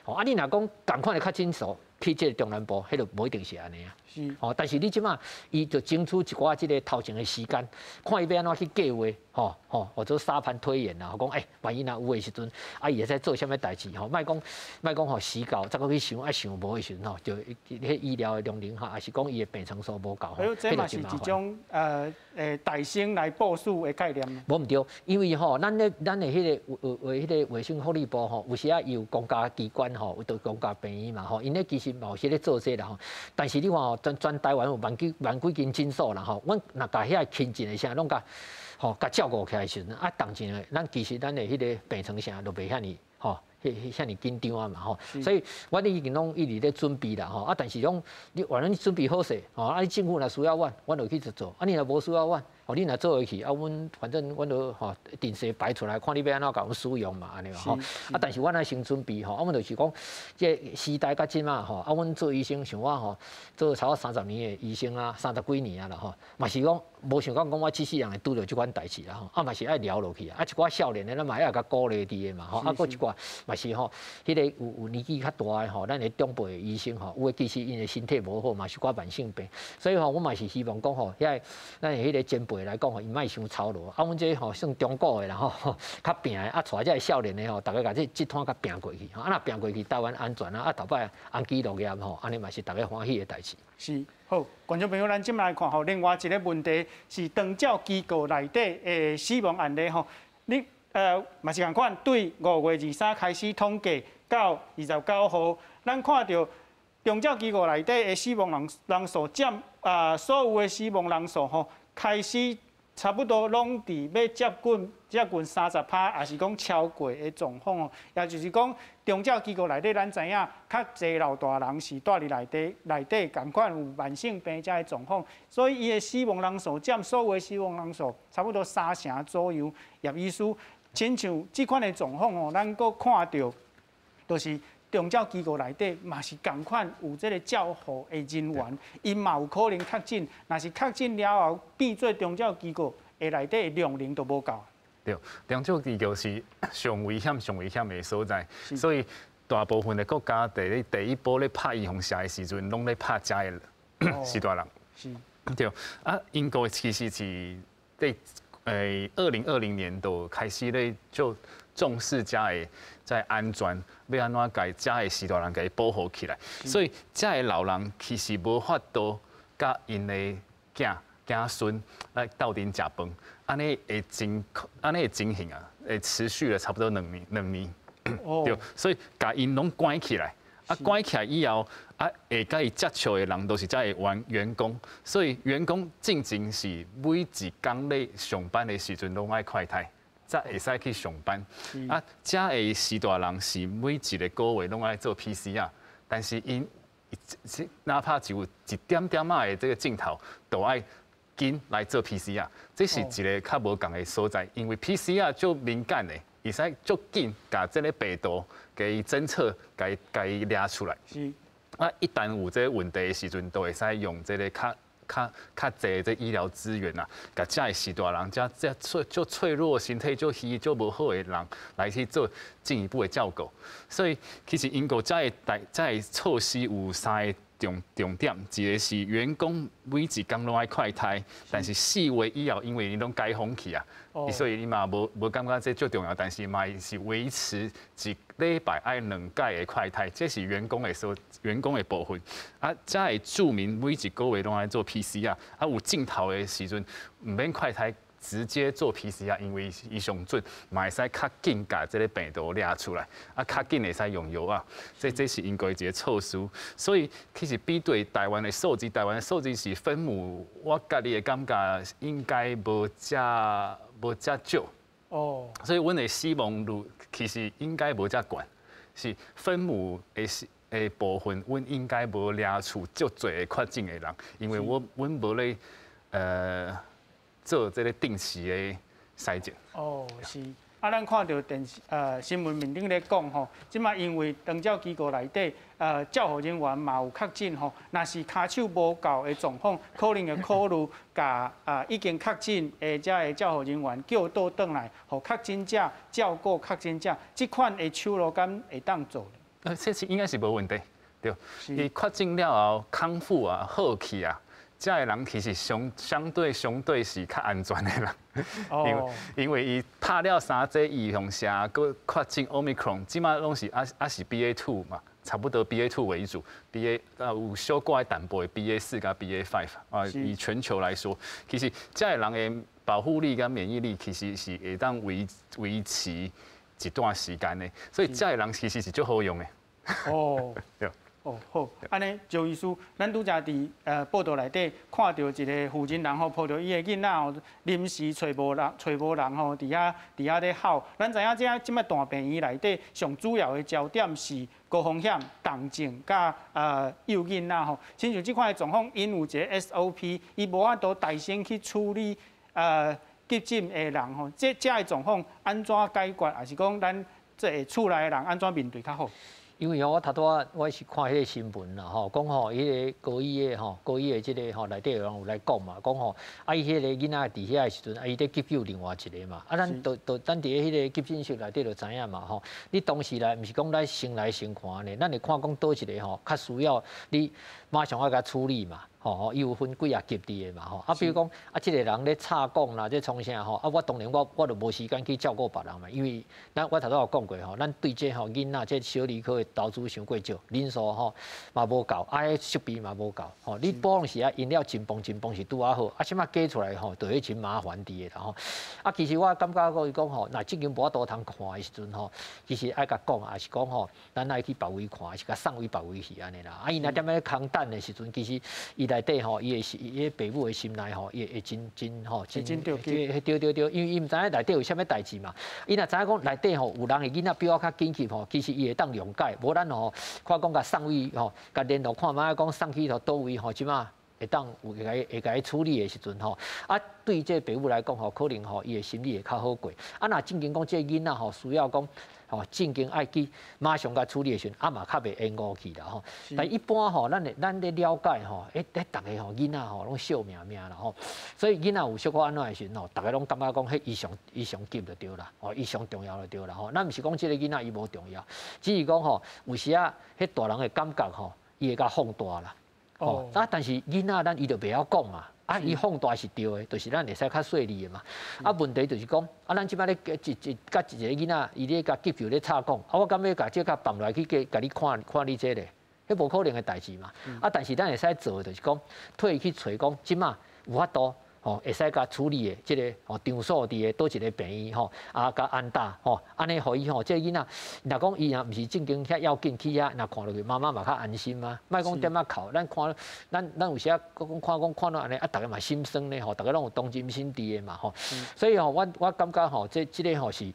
吼啊！你若講仝款的確診數去這个中南部，彼就無一定是按呢啊。是。吼，但是你這擺伊就爭取一寡這个頭前的時間，看伊欲按怎去計劃，吼吼，或者沙盤推演啦，講欸，萬一若有的時陣，啊伊會使做啥物代誌吼？莫講莫講吼，時到才閣去想，啊想無的時陣吼，就彼醫療的量能吼，抑是講伊的病床數無夠吼，這嘛是一種代先來部署的概念。無毋對，因為吼，咱咧咱的彼个衛彼个衛生福利部吼，有時啊伊有公家機關吼，有著公家病院嘛吼，𪜶咧其實嘛有時咧做這啦吼。但是你看吼，全全台灣有萬幾萬幾間診所啦吼，阮若共遐輕症的啥攏共吼共照顧起來的時陣，啊，同時的，咱其實咱的彼个病床啥都袂遐爾吼，彼彼遐爾緊張啊嘛吼。所以，阮已經攏一直咧準備啦吼。啊，但是講你反正你準備好勢吼，啊，你政府若需要阮，阮就去做。啊，你若無需要阮，吼，你若做會去，啊，阮反正阮都吼陣勢擺出來，看你欲按怎共阮使用嘛，按呢嘛吼。啊，但是阮愛先準備吼，啊，阮就是講，這個時代佮這馬吼，啊，阮做醫生，像我吼，做差不多30年的醫生啊，30幾年啊啦吼，嘛是講無想講講我這世人會拄著這款代誌啦吼，啊嘛是愛聊落去啊，啊一寡少年的咱嘛愛共鼓勵佇的嘛吼，啊閣一寡嘛是吼，彼個有年紀較大的吼，咱的長輩的醫生吼，有的其實𪜶的身體無好嘛，是寡慢性病，所以吼，我嘛是希望講吼，遐個咱的彼個前輩來講吼，伊莫傷操勞，啊，阮這吼算中古的啦吼，較拚的，啊，帶這个少年的吼，逐家共這攤共拚過去，啊，若拚過去，台灣安全啊，啊，頭擺安居樂業吼，按呢嘛是逐家歡喜的代誌。是，好，觀眾朋友，咱這擺來看吼，另外一個問題是長照機構內底的死亡案例吼，你嘛是仝款，對5月23開始統計到29號，咱看著長照機構內底的死亡人數佔啊所有的死亡人數吼，開始差不多攏佇欲接近30%，抑是講超過的狀況哦。也就是講，長照機構內底，咱知影較濟老大人是蹛佇內底，仝款有慢性病遮的狀況，所以伊的死亡人數佔所有的死亡人數差不多三成左右。葉醫師，親像這款的狀況哦，咱閣看著，就是長照機構內底嘛是仝款有這个照護的人員，𪜶嘛有可能確診，若是確診了後變做長照機構的內底量能都無夠。對，長照機構是上危險、上危險的所在，所以大部分的國家佇咧第一波咧拍預防射的時陣，攏咧拍遮的序大人。對，啊，英國其實是佇2020年就開始咧就重視遮的在安全，欲按怎共遮的序大人共伊保護起來，所以遮的老人其實無法度佮𪜶的囝囝孫來鬥陣食飯，按呢的情形啊，會持續了差不多兩年，對，所以共𪜶攏關起來，啊關起來以後，啊會佮伊接觸的人都是遮的員工，所以員工進前是每一工咧上班的時陣攏愛快篩，才會使去上班。啊，遮的序大人是每一个月攏愛做 PCR，但是𪜶哪怕只有一點點仔的這個症頭，都愛緊來做 PCR，這是一个較無仝的所在，因為 PCR 足敏感的，會使足緊共這个病毒共伊偵測，共伊掠出來。啊，一旦有這个問題的時陣，就會使用這个較濟這醫療資源啊，共遮的序大人，遮脆足脆弱、身體足虛、足無好的人來去做進一步的照顧。所以其實英國遮的代遮的措施有三个重點，一个是員工每一工攏愛快篩，但是4月以後，因為𪜶攏解封去啊，所以伊嘛無感覺這足重要，但是嘛是維持一禮拜愛兩擺的快篩，這是員工的部分。啊，遮的住民每一個月攏愛做 PCR，啊有症頭的時陣毋免快篩，直接做 PCR，因為伊上準，嘛會使較緊共這个病毒掠出來，啊較緊會使用藥啊，這是英國一个措施。所以其實比對台灣的數字，台灣的數字是分母，我家己的感覺應該無遮少。所以阮的死亡率其實應該無遮懸，是分母的部分，阮應該無掠出足濟的確診的人，因為阮無咧做這个定期的篩檢。哦，是。啊，咱看著電視新聞面頂咧講吼，這馬因為長照機構內底照護人員嘛有確診吼，若是跤手無夠的狀況，可能會考慮共已經確診的遮的照護人員叫倒轉來，予確診者照顧確診者，這款的手路敢會當做？這是應該是無問題，對。伊確診了後康復啊，好去啊。遮的人其實相對是較安全的啦，因為伊拍了三劑預防射，閣確診 Omicron，這馬攏是抑是 BA.2 嘛，差不多 BA.2 為主，BA 啊有小可淡薄的 BA.4佮 BA.5 啊，以全球來說，其實遮的人的保護力佮免疫力其實是會當維持一段時間的，所以遮的人其實是足好用的。對。哦，好，按呢，趙醫師，咱拄才佇報道內底看著一个婦人吼抱著伊的囡仔吼，臨時揣無人，揣無人吼，佇遐咧哭。咱知影這這擺大病院內底上主要的焦點是高風險、重症佮幼囡仔吼。親像這款的狀況，𪜶有一个 SOP，伊無法度代先去處理。急診的人吼，這个狀況按怎解決？抑是講咱這个厝內的人按怎面對較好？因為吼，我頭拄仔我是看彼个新聞啦吼，講吼，彼个高醫的吼，高醫的這个吼內底有人有來講嘛，講吼，啊伊彼個囡仔佇遐的時陣，啊伊咧急救另外一個嘛，啊咱都都咱佇咧彼个急診室內底就知影嘛吼，你當時來毋是講咱先來先看呢，咱會看講佗一個吼，較需要你馬上愛共處理嘛。吼吼，伊有分幾仔級佇的嘛吼，啊，比如講啊，這個人咧插管啦，這創啥吼，啊，我當然我就無時間去照顧別人嘛，因為咱我頭拄有講過吼，咱對這吼囡仔這小兒科的投資傷過少，人數吼嘛無夠，啊，彼設備嘛無夠，吼，你保養時啊，用了真磅真磅是拄仔好，啊，這擺加出來吼，就會真麻煩佇的啦吼。啊，其實我感覺講伊講吼，若這間無法度通看的時陣吼，其實愛共講，抑是講吼，咱愛去別位看，抑是共送去別位去按呢啦。啊，伊若踮咧空等的時陣，其實伊內底吼，伊會伊个爸母的心內吼，伊會真真吼，真著急。對對對，因為伊毋知影內底有啥物代誌嘛。伊若知影講內底吼有人的囡仔比我較緊急吼，其實伊會當諒解。無咱吼看講共送去吼，共聯絡看覓講送去佗位吼，這擺會當有會共會共伊處理的時陣吼，啊，對這個爸母來講吼，可能吼伊的心理會較好過。啊，若正經講這個囡仔吼需要講。吼，正經愛去馬上共處理的時陣，啊嘛較袂延誤去啦吼。但一般吼，咱咧了解吼，欸，欸，逐个吼囡仔吼攏惜命命啦吼，所以囡仔有小可按怎的時陣吼，逐个攏感覺講，彼伊上伊上急就對啦，吼，伊上重要就對啦吼。咱毋是講這個囡仔伊無重要，只是講吼，有時仔彼大人的感覺吼，伊會共放大啦。哦，啊，但是囡仔咱伊就袂曉講嘛。啊，伊放大是對的，就是咱會使較細膩的嘛。啊，問題就是講，啊，咱這擺咧一一佮一个囡仔，伊咧共急救咧插管，啊，我敢欲共這共放落來去共你看看你這个，彼無可能的代誌嘛。啊，但是咱會使做的就是講，替伊去揣講，這擺有法度。吼，會使共處理的這个吼場所佇个佗一个病院吼，啊，共安搭吼，按呢予伊吼，這个囡仔，若講伊若毋是正經遐要緊去遐，若看落去媽媽嘛較安心啊。莫講踮仔哭，咱看咱有時仔講看講看到按呢，啊，逐个嘛心酸咧吼，逐个攏有同情心佇的嘛吼。所以吼，我感覺吼，這个吼是，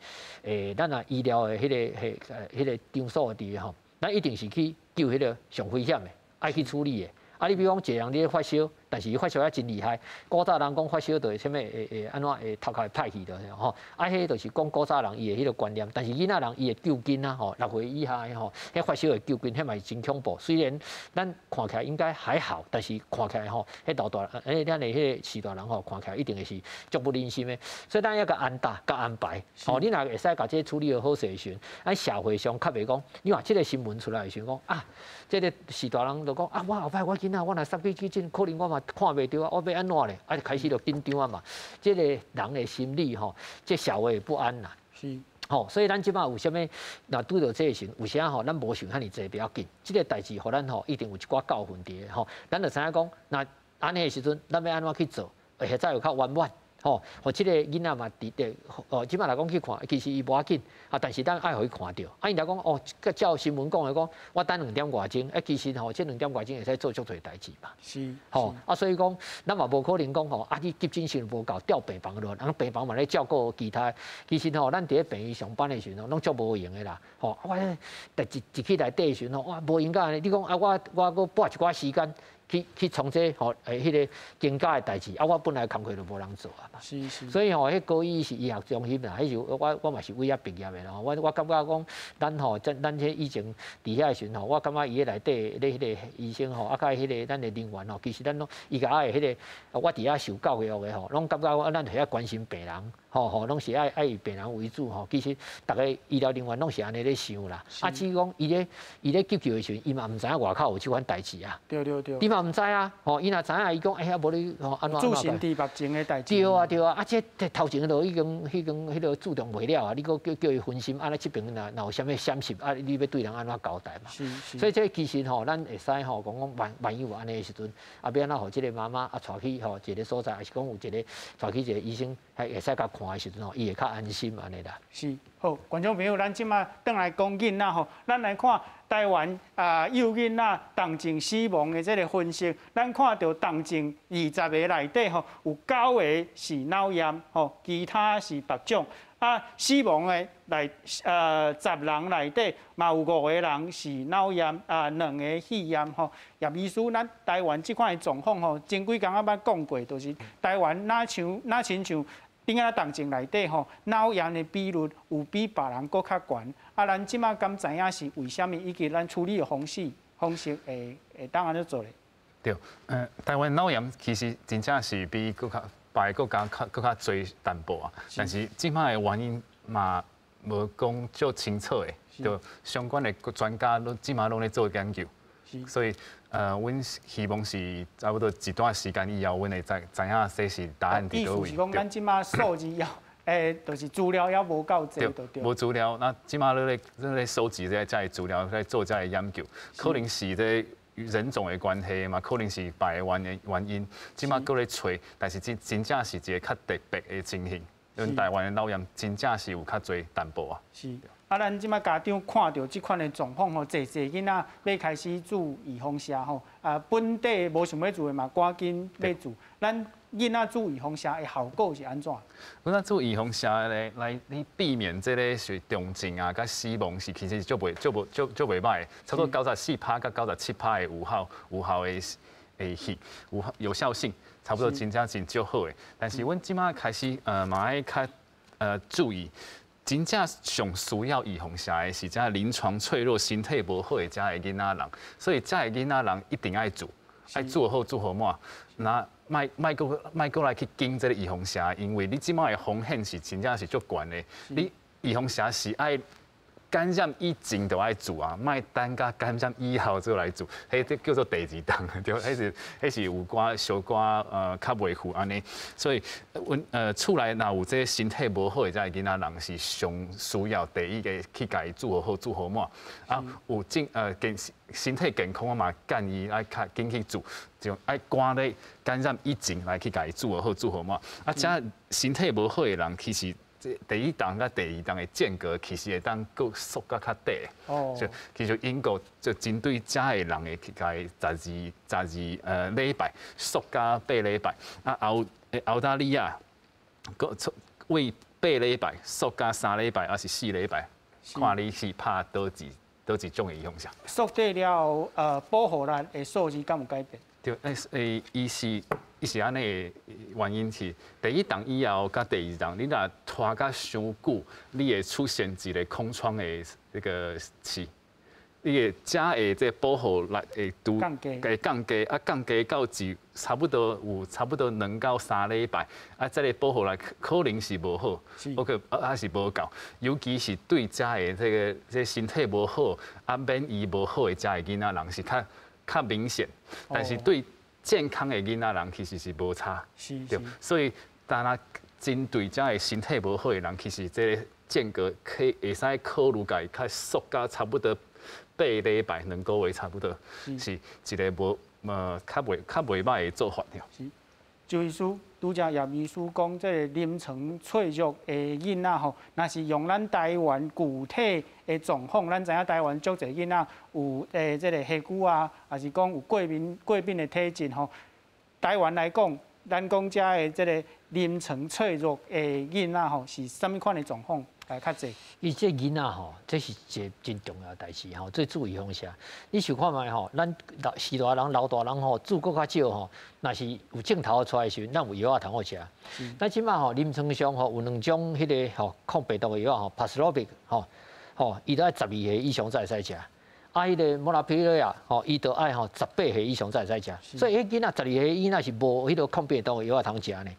咱若醫療的彼个彼彼个場所佇吼，咱一定是去救彼个上危險的，愛去處理的。啊，你比如講一個人咧發燒，但是伊發燒抑真厲害。古早人講發燒就會啥物會會按怎會頭殼會歹去的吼。啊，彼就是講古早人伊的彼个觀念，但是囡仔人伊會救緊啊吼，6歲以下的吼，彼發燒會救緊，彼嘛是真恐怖。雖然咱看起來應該還好，但是看起來吼，彼老大咱的彼個序大人吼，看起來一定會是足不忍心的。所以咱要共安搭、共安排。吼，你若會使共這個處理好勢的時陣，咱社會上較袂講，你看這個新聞出來的時陣講啊，這個序大人就講啊，我後擺我囡仔我若送去急診，可能我嘛看袂著啊，我欲按怎咧？啊，開始就緊張啊嘛。這個人的心理吼，這社會不安啦。是。吼，所以咱這擺有啥物，若拄著這個時陣，有時吼，咱無想遐爾濟不要緊。這個代誌，予咱吼一定有一寡教訓佇个吼。咱就知影講，若按呢的時陣，咱欲按怎去做，會使有較圓滿。吼，予這個囡仔嘛佇咧，哦，這擺來講去看，其實伊無要緊，啊，但是咱愛予伊看著。啊，伊若講哦，照新聞講的講，我等兩點外鐘，啊，其實吼，這兩點外鐘會使做足濟代誌嘛。是。吼，啊，所以講，咱嘛無可能講吼，啊，你急診室無夠，調病房落，人病房嘛咧照顧其他。其實吼，咱佇咧病院上班的時陣，攏足無閒的啦。吼，我一一去內底的時陣吼，哇，無閒到按呢。你講啊，我閣撥一寡時間。去創這吼，彼个增加的代誌，啊，我本來工課就無人做啊嘛。是是。所以吼，彼高醫是醫學中心啦，彼是我嘛是為遐畢業的啦。我感覺講，咱吼，咱這以前佇遐的時陣吼，我感覺伊彼內底咧彼个醫生吼，啊，佮彼个咱的人員吼，其實咱攏伊共我的彼个，我佇遐受教育的吼，攏感覺講咱著愛關心病人，吼吼，攏是愛以病人為主吼。其實逐个醫療人員攏是按呢咧想啦。啊，至於講伊咧急救的時陣，伊嘛毋知影外口有這款代誌啊。對對對。伊嘛毋知啊，吼，伊若知影，伊講哎呀，無你吼按怎按怎。注身佇目前的代誌。對啊對啊，啊這頭前都已經彼間彼个注重袂了啊，你閣叫伊分心，啊這爿若若有啥物閃失，啊你欲對人按怎交代嘛？是是。所以這其實吼，咱會使吼講講萬萬一有按呢的時陣，啊欲按怎予這个媽媽啊帶去吼一个所在，抑是講有一个帶去一个醫生，會使共看的時陣吼，伊會較安心按呢啦。是，好，觀眾朋友，咱這擺轉來講囡仔吼，咱來看台灣啊幼囡仔重症死亡的這个分析，咱看著重症20個內底吼，有9個是腦炎吼，其他是別種。啊，死亡的內10人內底嘛有5個人是腦炎啊，2個肺炎吼。葉醫師，咱台灣這款的狀況吼，前幾工仔捌講過，就是台灣若像若親像頂下動靜內底吼，腦炎的比率有比別人閣較懸。啊，咱這馬敢知影是為啥物，以及咱處理的方式會當按怎做咧？對，台灣腦炎其實真正是比閣較別个國家較閣較濟淡薄啊，但是這馬的原因嘛無講足清楚的，就相關的專家攏這馬攏咧做研究，所以阮希望是差不多一段時間以後，阮會知影這是答案佇佗位。意思是講，咱這馬數字猶，就是資料猶無夠濟，對。無資料，那這馬咧收集這个資料，咧做這个研究，可能是這人種的關係嘛，可能是別个原因，這馬閣咧揣，但是真正是一個較特別的情形。因為台灣的腦炎真正是有較濟淡薄啊。是，啊，咱這馬家長看著這款的狀況吼，濟濟囡仔欲開始注預防射吼，啊，本地無想欲注的嘛，趕緊欲注。咱囡仔注預防射的效果是按怎？阮仔注預防射咧，來你避免這个是重症啊，佮死亡是其實足袂足無足足袂䆀，差不多94趴佮97趴的有效的有效性，差不多真正真足好的。但是阮這馬開始嘛愛較注意，真正上需要預防射的是這臨床脆弱、身體無好的這个囡仔人，所以這个囡仔人一定愛注，愛注好注好滿。那莫閣來去緊這个預防射，因為你這馬的風險是真正是足懸的。你預防射是愛感染以前就愛注啊，莫等甲感染以後再來注，彼叫做第二筒，對，彼是有寡小可較袂赴按呢。所以阮厝內若有這身體無好的這个囡仔人是上需要第一个去共伊注好注好滿。啊，有正身體健康嘛，建議愛較緊去注，就愛趕咧感染以前來去共伊注好注好滿。啊，這身體無好的人其實這第一筒佮第二筒的間隔其實會當閣縮甲較短。哦。就其實英國就針對這个人會去共伊12禮拜縮甲8禮拜。啊，澳大利亞閣為8禮拜縮甲3禮拜，抑是4禮拜，看你是拍佗一種的預防射。縮短了後，保護力的數字敢有改變？對，伊是按呢的原因是，第一筒以後佮第二筒，你若拖甲傷久，你會出現一個空窗的這個期，你會才會這個保護力會拄降低，會降低，啊降低到一差不多有差不多2到3禮拜，啊這个保護力可能是無好，或者啊還是無夠，尤其是對遮个這個身體無好、啊免疫無好的遮个囡仔人是較明顯，但是對健康的囡仔人其實是無差，對，所以當若針對遮个身體無好的人，其實這個間隔可以會使考慮共伊較縮甲差不多8禮拜2個月差不多，是一个無較袂䆀的做法。是，周醫師，拄才葉醫師講，這个臨床脆弱的囡仔吼，若是用咱台灣具體的狀況，咱知影台灣足濟囡仔有這个血骨啊，抑是講有過敏的體質吼。台灣來講，咱講遮的這个臨床脆弱的囡仔吼，是啥物款的狀況來較濟？伊這囡仔吼，這是一个真重要的代誌吼，這注預防射。你想看覓吼，咱老序大人、老大人吼，注閣較少吼。若是有症頭出來的時陣，咱有藥仔通好食。咱這馬吼臨床上吼有兩種彼个吼抗病毒的藥吼，Paxlovid 吼吼，伊都愛12歲以上才會使食。啊，彼个 Molnupiravir 吼，伊都愛吼18歲以上才會使食。所以彼囡仔12歲囡仔是無彼个抗病毒的藥仔通食呢。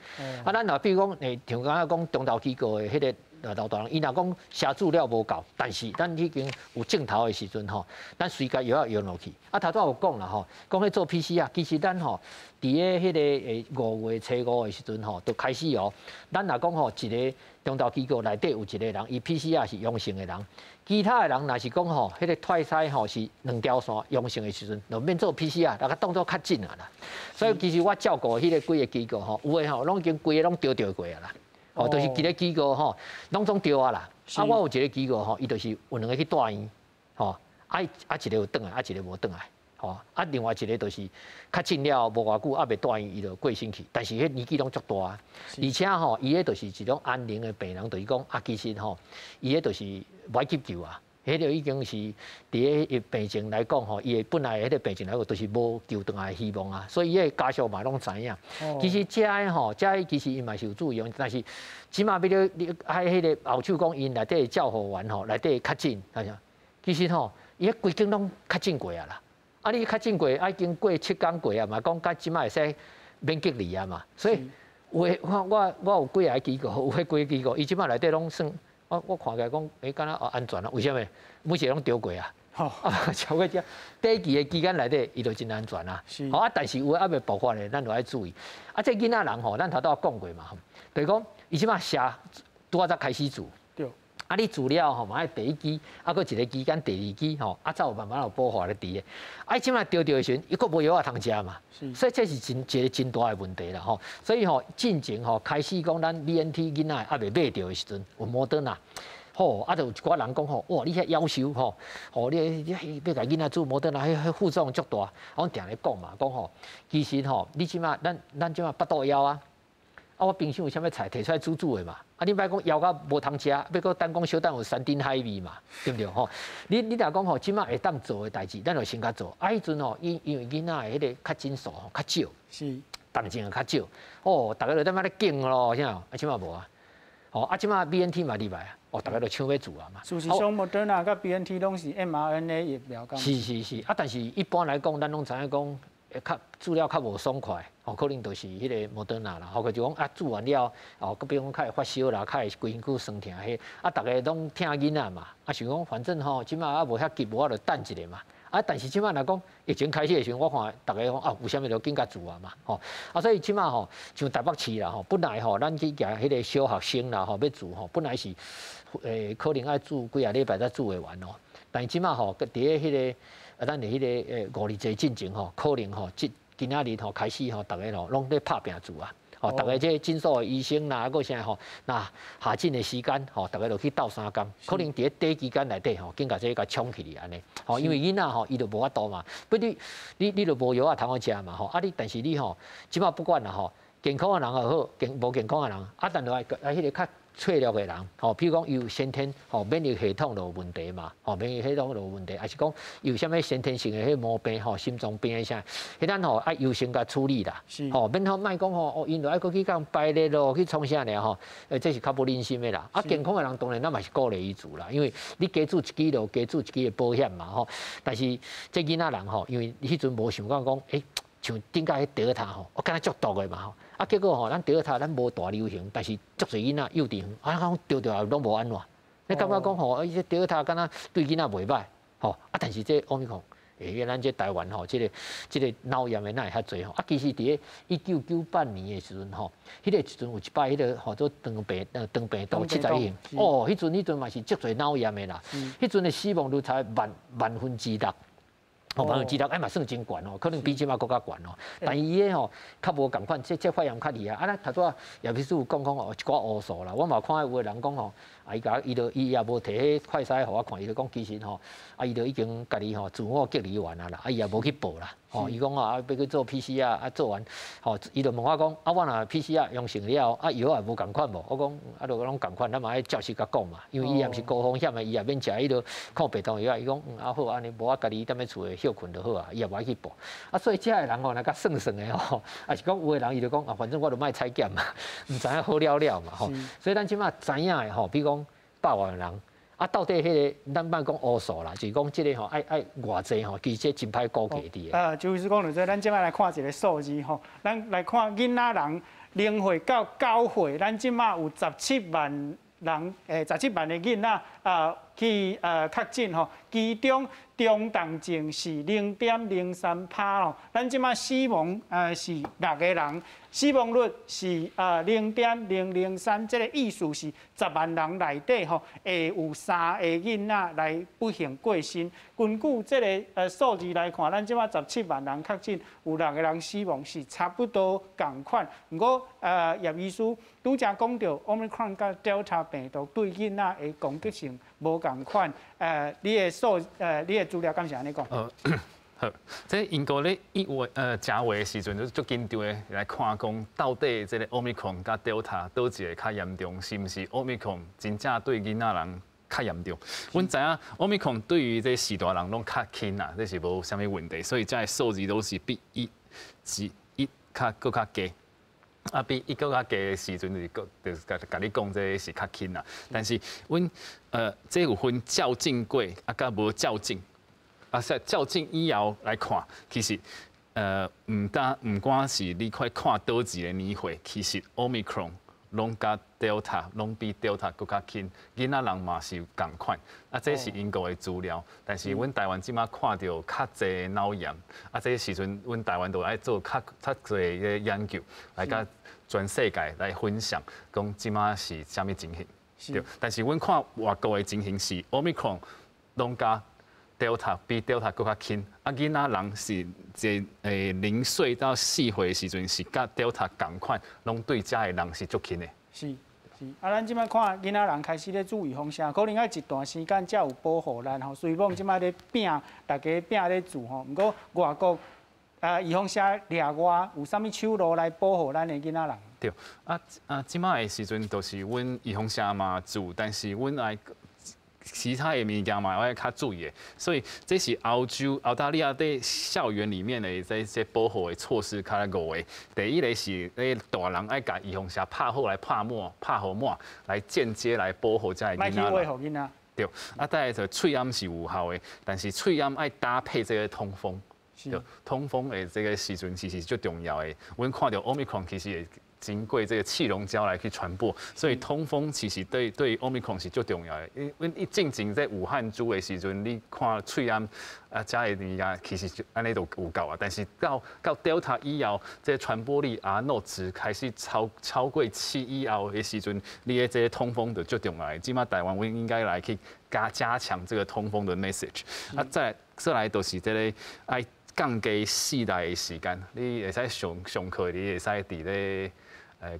啊，咱若比如講，像剛才講長照機構的彼个老大人，伊若講寫資料無夠，但是咱已經有症頭的時陣吼，咱隨共藥仔用落去。啊，頭拄仔有講啦吼，講彼做 PCR，其實咱吼佇咧彼个5月初5的時陣吼，就開始哦。咱若講吼，一个長照機構內底有一个人，伊 PCR 是陽性的人，其他的人若是講吼，彼个快篩吼是兩條線陽性的時陣，就免做 PCR，來共當做確診啊啦。所以其實我照顧彼个幾个機構吼，有的吼攏已經規个攏著著過啊啦。哦，就是一个機構吼，攏總著啊啦。啊，我有一个機構吼，伊就是有兩个去住院，吼，啊啊一个有轉來，啊一个無轉來。吼，啊，另外一个就是确診了無偌久，猶未住院，伊就過身去。但是彼年紀攏足大，而且吼，伊彼就是一種安寧的病人，就是講啊，其實吼，伊彼就是無愛急救啊。彼個已經是佇咧病情來講吼，伊的本來彼個病情來講，就是無救轉來的希望啊。所以伊的家屬嘛攏知影。其實這个吼，這个其實伊嘛是有注意，但是這馬欲你愛彼個後手講𪜶內底的照護員吼，內底確診，係啥？其實吼，伊彼規間攏確診過啊啦。啊，你確診過，啊已經過7工過啊嘛，講到這馬會使免隔離啊嘛。所以有的我有幾个機構，有彼幾个機構，伊這馬內底攏算。我看起來講，欸，敢若安全啊？為啥物？每一个攏著過啊！啊，超過這短期的期間內底，伊就真安全啊。好啊，但是有的猶未爆發的，咱就愛注意。啊，這囡仔人吼，咱頭拄仔講過嘛，就是講伊這馬寫拄仔才開始注。啊，你注了吼嘛愛第一劑，啊，閣一個期間第二劑吼，啊，才有慢慢有保護咧佇的。啊，這馬著著的時陣，伊閣無藥仔通食嘛，所以這是真一個真大的問題啦吼。所以吼，進前吼開始講咱 BNT 囡仔猶未買著的時陣，有摩登納，吼，啊，就有一寡人講吼，哇，你遐夭壽吼，吼，你欲共囡仔注摩登納，彼副作用足大。我定咧講嘛，講吼，其實吼，你這馬咱這馬腹肚枵啊。啊！我冰箱有啥物菜提出來煮煮的嘛？啊！你莫講枵甲無通食，欲閣等講小等有山珍海味嘛？對毋對吼？你若講吼，這馬會當做的代誌，咱就先共做。啊！彼陣吼，因為囡仔的彼個確診數吼較少，動靜較少，哦，逐家就踮遐咧競咯，啥？啊，這馬無啊，吼啊！這馬 BNT 嘛入來啊，哦，逐家都搶欲注啊嘛。事實上，莫德納佮 BNT 攏是 mRNA 疫苗。是是是，啊！但是一般來講，咱攏知影講。較注了較無爽快，吼，可能就是彼個摩登納啦，吼，佢就講啊，注完了，哦，閣比如講較會發燒啦，較會規身軀酸痛彼，啊，逐家攏疼囡仔嘛，啊，想講反正吼，這馬啊無遐急，無我就等一下嘛，啊，但是這馬若講疫情開始的時陣，我看逐家講啊，有啥物就緊共注啊嘛，吼，啊，所以這馬吼，像台北市啦，吼，本來吼，咱去共彼個小學生啦，吼，欲注吼，本來是可能愛注幾仔禮拜才注會完哦，但是這馬吼，佇咧彼個。啊，咱的彼个五日節進前吼，可能吼，這今仔日吼開始吼，逐家吼攏咧拍拚注啊！吼，逐家這診所的醫生啦，閣啥吼，若下診的時間吼，逐家就去鬥相共，可能佇咧短期間內底吼，緊共這共衝起去按呢。吼，因為囡仔吼，伊就無法度嘛，不你你就無藥仔通好食嘛吼，啊你但是你吼，這馬不管啦吼，健康的人也好，無健康的人，啊但就愛愛彼个較脆弱的人，吼，比如講伊有先天吼免疫系統就有問題嘛，吼免疫系統就有問題，抑是講有啥物先天性的彼毛病吼，心臟病的啥，彼咱吼愛優先共處理啦，吼免吼莫講吼，哦𪜶著愛閣去共排列咯，去創啥爾吼，這是較無忍心的啦。啊，健康的人當然咱嘛是鼓勵伊注啦，因為你加注一支就加注一支的保險嘛吼。但是這囡仔人吼，因為彼陣無想講講，欸，像頂擺彼德爾塔吼，我敢若足毒的嘛吼。啊，結果吼，咱德爾塔咱無大流行，但是足濟囡仔幼稚園，啊，講著著也攏無按怎。你感覺講吼，啊，這德爾塔敢若對囡仔袂䆀，吼啊，但是這奧密克戎，欸，咱這台灣吼，這個腦炎的哪會遐濟吼？啊，其實佇咧1998年的時陣吼，彼個時陣有一擺彼個號做腸病毒71型，哦，彼陣嘛是足濟腦炎的啦，彼陣的死亡率才萬分之六。哦，萬分之六，哎嘛算真懸哦，可能比這馬閣較懸哦。但伊个吼較無仝款，這發炎較厲害。啊，咱頭拄仔葉醫師有講講哦，一寡烏數啦，我嘛看有的人講吼，啊伊共伊就伊也無提彼快篩予我看，伊就講其實吼，啊伊就已經家己吼自我隔離完啊啦，啊伊也無去報啦。吼，伊講啊，欲去做 PCR 啊，做完，吼，伊就問我講，啊，我若 PCR 陽性了，啊藥也無仝款無？我講，啊，就攏仝款，咱嘛愛照實共講嘛，因為伊也毋是高風險的，伊也免食彼落抗病毒藥。伊講，啊好，按呢無我家己踮咧厝的歇睏就好啊，伊也無愛去報。啊，所以遮的人吼，若共算算的吼，抑是講有的人伊就講啊，反正我就莫採檢嘛，毋知影好了了嘛吼。所以咱這馬知影的吼，比如講百外人。啊，到底彼个咱莫講烏數啦，就是講這个吼愛愛偌濟吼，其實這真歹估計佇。就是講，就咱這擺來看一個數字吼，咱來看囡仔人0歲到9歲，咱這馬有十七萬人，17萬的囡仔啊去確診吼，其中中重症是0.03%哦，咱這馬死亡是6個人，死亡率是0.003，這個意思是10萬人內底吼，會有3個囡仔來不幸過身。根據這个數字來看，咱這馬十七萬人確診，有6個人死亡，是差不多仝款。毋過葉醫師拄才講著 Omicron 佮 Delta 病毒對囡仔的攻擊性無仝款，你的資料敢是按呢講？好，好，這英國咧1月正月的時陣就足緊張的來看講，到底這個 Omicron 佮 Delta 佗一個較嚴重，是毋是 Omicron 真正對囡仔人較嚴重？阮知影 Omicron 對於這序大人攏較輕啦，這是無啥物問題，所以這个數字都是比一是一較閣較低。啊，比一閣較低的時陣就是閣就是共共你講這是較輕啦。但是阮這有分較勁過啊，佮無較勁。啊，較勁以後來看，其實，毋單毋管是你看看佗一个年歲，其實 Omicron 攏佮 Delta 攏比 Delta 閣較輕，囡仔人嘛是仝款。啊，這是英國的資料，但是阮台灣這馬看著較濟腦炎，啊，這時陣阮台灣就愛做較較濟的研究，來佮全世界來分享，講這馬是啥物情形。對，但是阮看外國的情形是 Omicron 攏佮 Delta 比 Delta 閣較輕，啊，囡仔人是這0歲到4歲的時陣是佮 Delta 仝款，攏對遮的人是足輕的。是是，啊，咱這擺看囡仔人開始咧注預防射，可能愛一段時間才有保護力吼。雖講這擺咧拼，大家拼咧注吼，毋過外國啊預防射掠外有啥物手路來保護咱的囡仔人？對，啊啊，這擺的時陣就是阮預防射嘛注，但是阮愛其他的物件嘛，愛較注意的，所以這是歐洲、澳大利亞佇校園裡面的這些保護的措施較五個。第一个是咧大人愛共預防射拍好來拍滿、拍予滿，來間接來保護這个囡仔。予囡仔。對，啊，再來就喙罨是有效的，但是喙罨愛搭配這个通風。對，通風的這个時陣其實足重要的。阮看著 Omicron 其實會經過這个氣溶膠來去傳播，所以通風其實對對 Omicron 是足重要的。因為阮進前在武漢株的時陣，你看喙罨啊，遮的物件其實就按呢就有夠啊。但是到到 Delta 以後，這個傳播力 R naught 值開始超超過七以後的時陣，你的這个通風就足重要的。這馬台灣阮應該來去加加強這个通風的 message。啊，再再來就是這个愛降低室內的時間，你會使上上課，你會使佇咧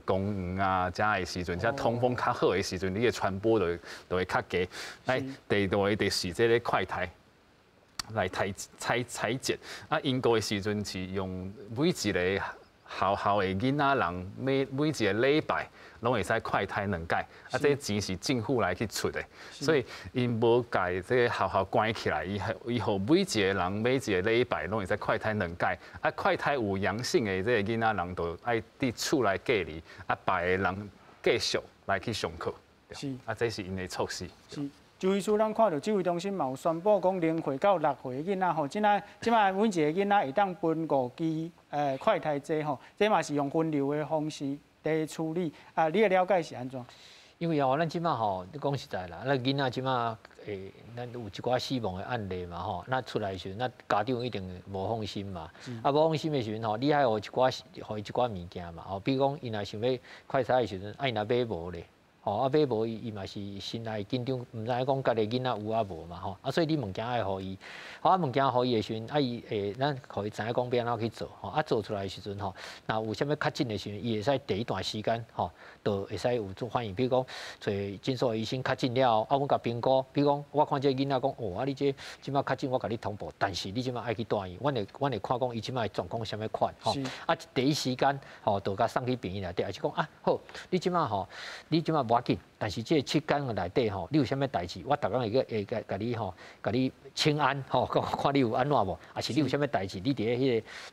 公園啊，遮的時陣，遮通風較好的時陣，你的傳播就就會較低。來，第二个就是這个快篩來採採採檢。啊，英國的時陣是用每一個學校的囡仔人，每每一個禮拜攏會使快篩兩擺。啊，這錢是政府來去出的，所以𪜶無共這个學校關起來，伊伊予每一個人每一個禮拜攏會使快篩兩擺。啊，快篩有陽性的這个囡仔人就愛佇厝內隔離，啊，別的人繼續來去上課。是，啊，這是𪜶的措施。是。周醫師，咱看著指揮中心嘛有宣布講，0歲到6歲的囡仔吼，這擺這擺每一个囡仔會當分五支快篩劑吼，這嘛是用分流的方式來處理。啊，你的了解是按怎？因為哦，咱這擺吼，你講實在啦，咱囡仔這擺咱有一寡死亡的案例嘛吼，那出來的時陣，那家長一定無放心嘛。啊，無放心的時陣吼，你愛予一寡，予伊一寡物件嘛吼，比如講，伊若想欲快篩的時陣，啊，伊若買無咧。吼，啊買無伊伊嘛是心內緊張，毋知影講家己囡仔有啊無嘛吼，啊所以你物件愛予伊，好啊物件予伊的時陣，啊伊會咱予伊知影講欲按怎去做，吼啊做出來的時陣吼，若有啥物確診的時陣，伊會使第一段時間吼，就會使有做反應，比如講揣診所的醫生確診了後，啊阮共評估，比如講我看這个囡仔講，哦啊你這這擺確診，我共你通報，但是你這擺愛去住院，阮會阮會看講伊這擺狀況啥物款，吼啊第一時間吼，就共送去病院內底，抑是講啊好，你這擺吼，你這擺無要緊，但是這個七天內底吼，你有啥物代誌，我逐工會去會共共你吼，共你請安吼，看看你有按怎無，抑是你有啥物代誌，你佇咧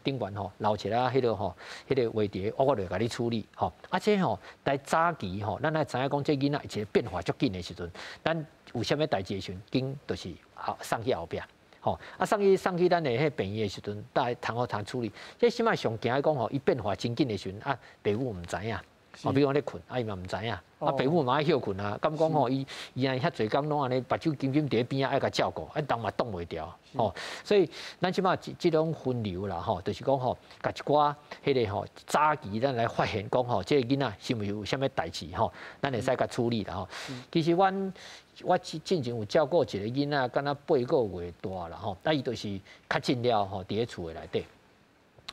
彼个頂懸吼留一下彼个吼，彼个話佇咧，我就共你處理吼。啊，這吼來早期吼，咱愛知影講這囡仔一個變化足緊的時陣，咱有啥物代誌的時陣，緊就是後送去後壁。吼，啊送去送去咱的彼病院的時陣，大通好通處理。這起碼上驚講吼，伊變化真緊的時陣，啊，爸母毋知影。哦，比如講咧睏，啊伊嘛毋知影，啊爸母嘛愛歇睏啊，敢講吼伊伊按呢遐濟工攏按呢目睭金金佇咧邊仔愛共照顧，啊人嘛擋袂牢，吼，所以咱這擺這這種分流啦，吼，就是講吼，共一寡彼个吼早期咱來發現講吼，這个囡仔是毋是有啥物代誌吼，咱會使共處理啦吼。其實阮我之前有照顧一个囡仔，敢若八個月大啦吼，啊伊就是確診了吼，佇咧厝的內底。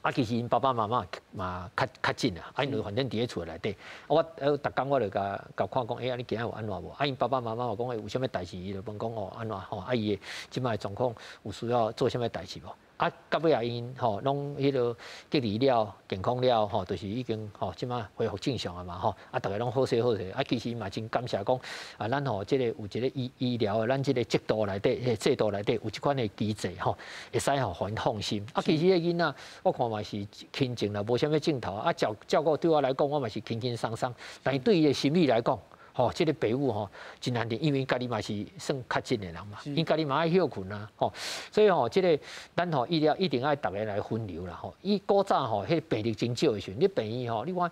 啊，其實𪜶爸爸媽媽嘛較確診啊，啊，𪜶反正佇咧厝內底。啊，我逐工我就共共看講，欸，啊，你今仔有按怎無？啊，𪜶爸爸媽媽嘛講，欸，有啥物代誌，伊就問講哦，按怎吼？啊，伊的這擺狀況有需要做啥物代誌無？啊，到尾仔𪜶吼，攏彼个隔離了、健康了吼，就是已經吼，這馬恢復正常啊嘛吼。啊，逐个攏好勢好勢。啊，其實嘛真感謝講啊，咱吼這個有一個醫療的，咱這個制度內底，彼個制度內底有這款的機制吼，會使予𪜶放心。啊，其實彼個囡仔，我看嘛是平靜啦，無啥物症頭啊。照照顧對我來講，我嘛是輕輕鬆鬆。但是對伊的心理來講，吼，這個爸母吼真難得，因為家己嘛是算確診的人嘛，𪜶家己嘛愛歇睏啊，吼，所以吼，這個咱吼醫療一定愛逐个來分流啦，吼。伊古早吼，彼個病例真少的時陣，你病院吼，你看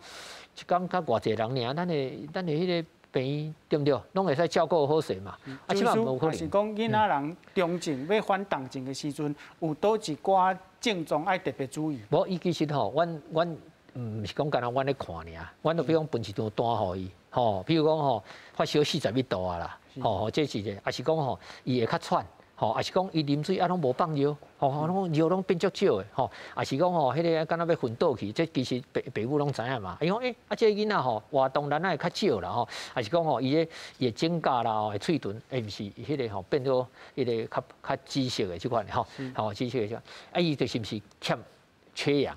一工才偌濟人爾，咱的彼個病院對毋對？攏會使照顧好勢嘛。啊，這馬無可能。是講囡仔人中症欲轉重症的時陣，有佗一寡症狀愛特別注意。無，伊其實吼，阮毋是講干焦阮咧看爾，阮就比如講分一張單予伊。吼，比如講吼，發燒41度啊啦，吼，這是一个，抑是講吼，伊會較喘，吼，抑是講伊啉水啊攏無放尿，吼，攏尿攏變足少的，吼，抑是講吼，彼个敢若欲昏倒去，這其實爸爸母攏知影嘛。伊講欸，啊，這个囡仔吼，活動力會較少啦，吼，抑是講吼，伊个伊的指甲啦，吼，喙唇，欸，毋是彼个吼變做彼个較較紫色的這款的吼，吼，紫色的這款，啊，伊就是毋是欠缺氧。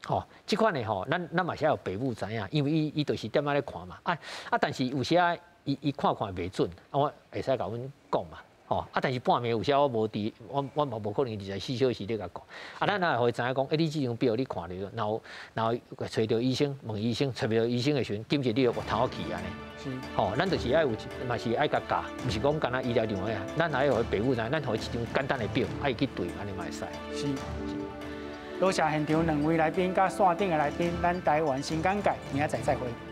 吼，這款的吼，咱嘛是愛予爸母知影，因為伊就是踮仔咧看嘛，啊啊，但是有時啊，伊看看袂準，啊，我會使共阮講嘛，吼，啊，但是半暝有時我無佇，我嘛無可能24小時咧共講，啊，咱也會予伊知影講，欸，你這張表你看著，若有揣著醫生，問醫生，揣袂著醫生的時陣，緊急你就頭去按呢。吼，咱就是愛有，嘛是愛共教，毋是講干焦醫療人員啊，咱也愛予爸母知影，咱予伊一張簡單的表，啊，伊去對，按呢嘛會使。是。多謝現場兩位來賓佮線頂的來賓，咱台灣新簡介，明仔載再會。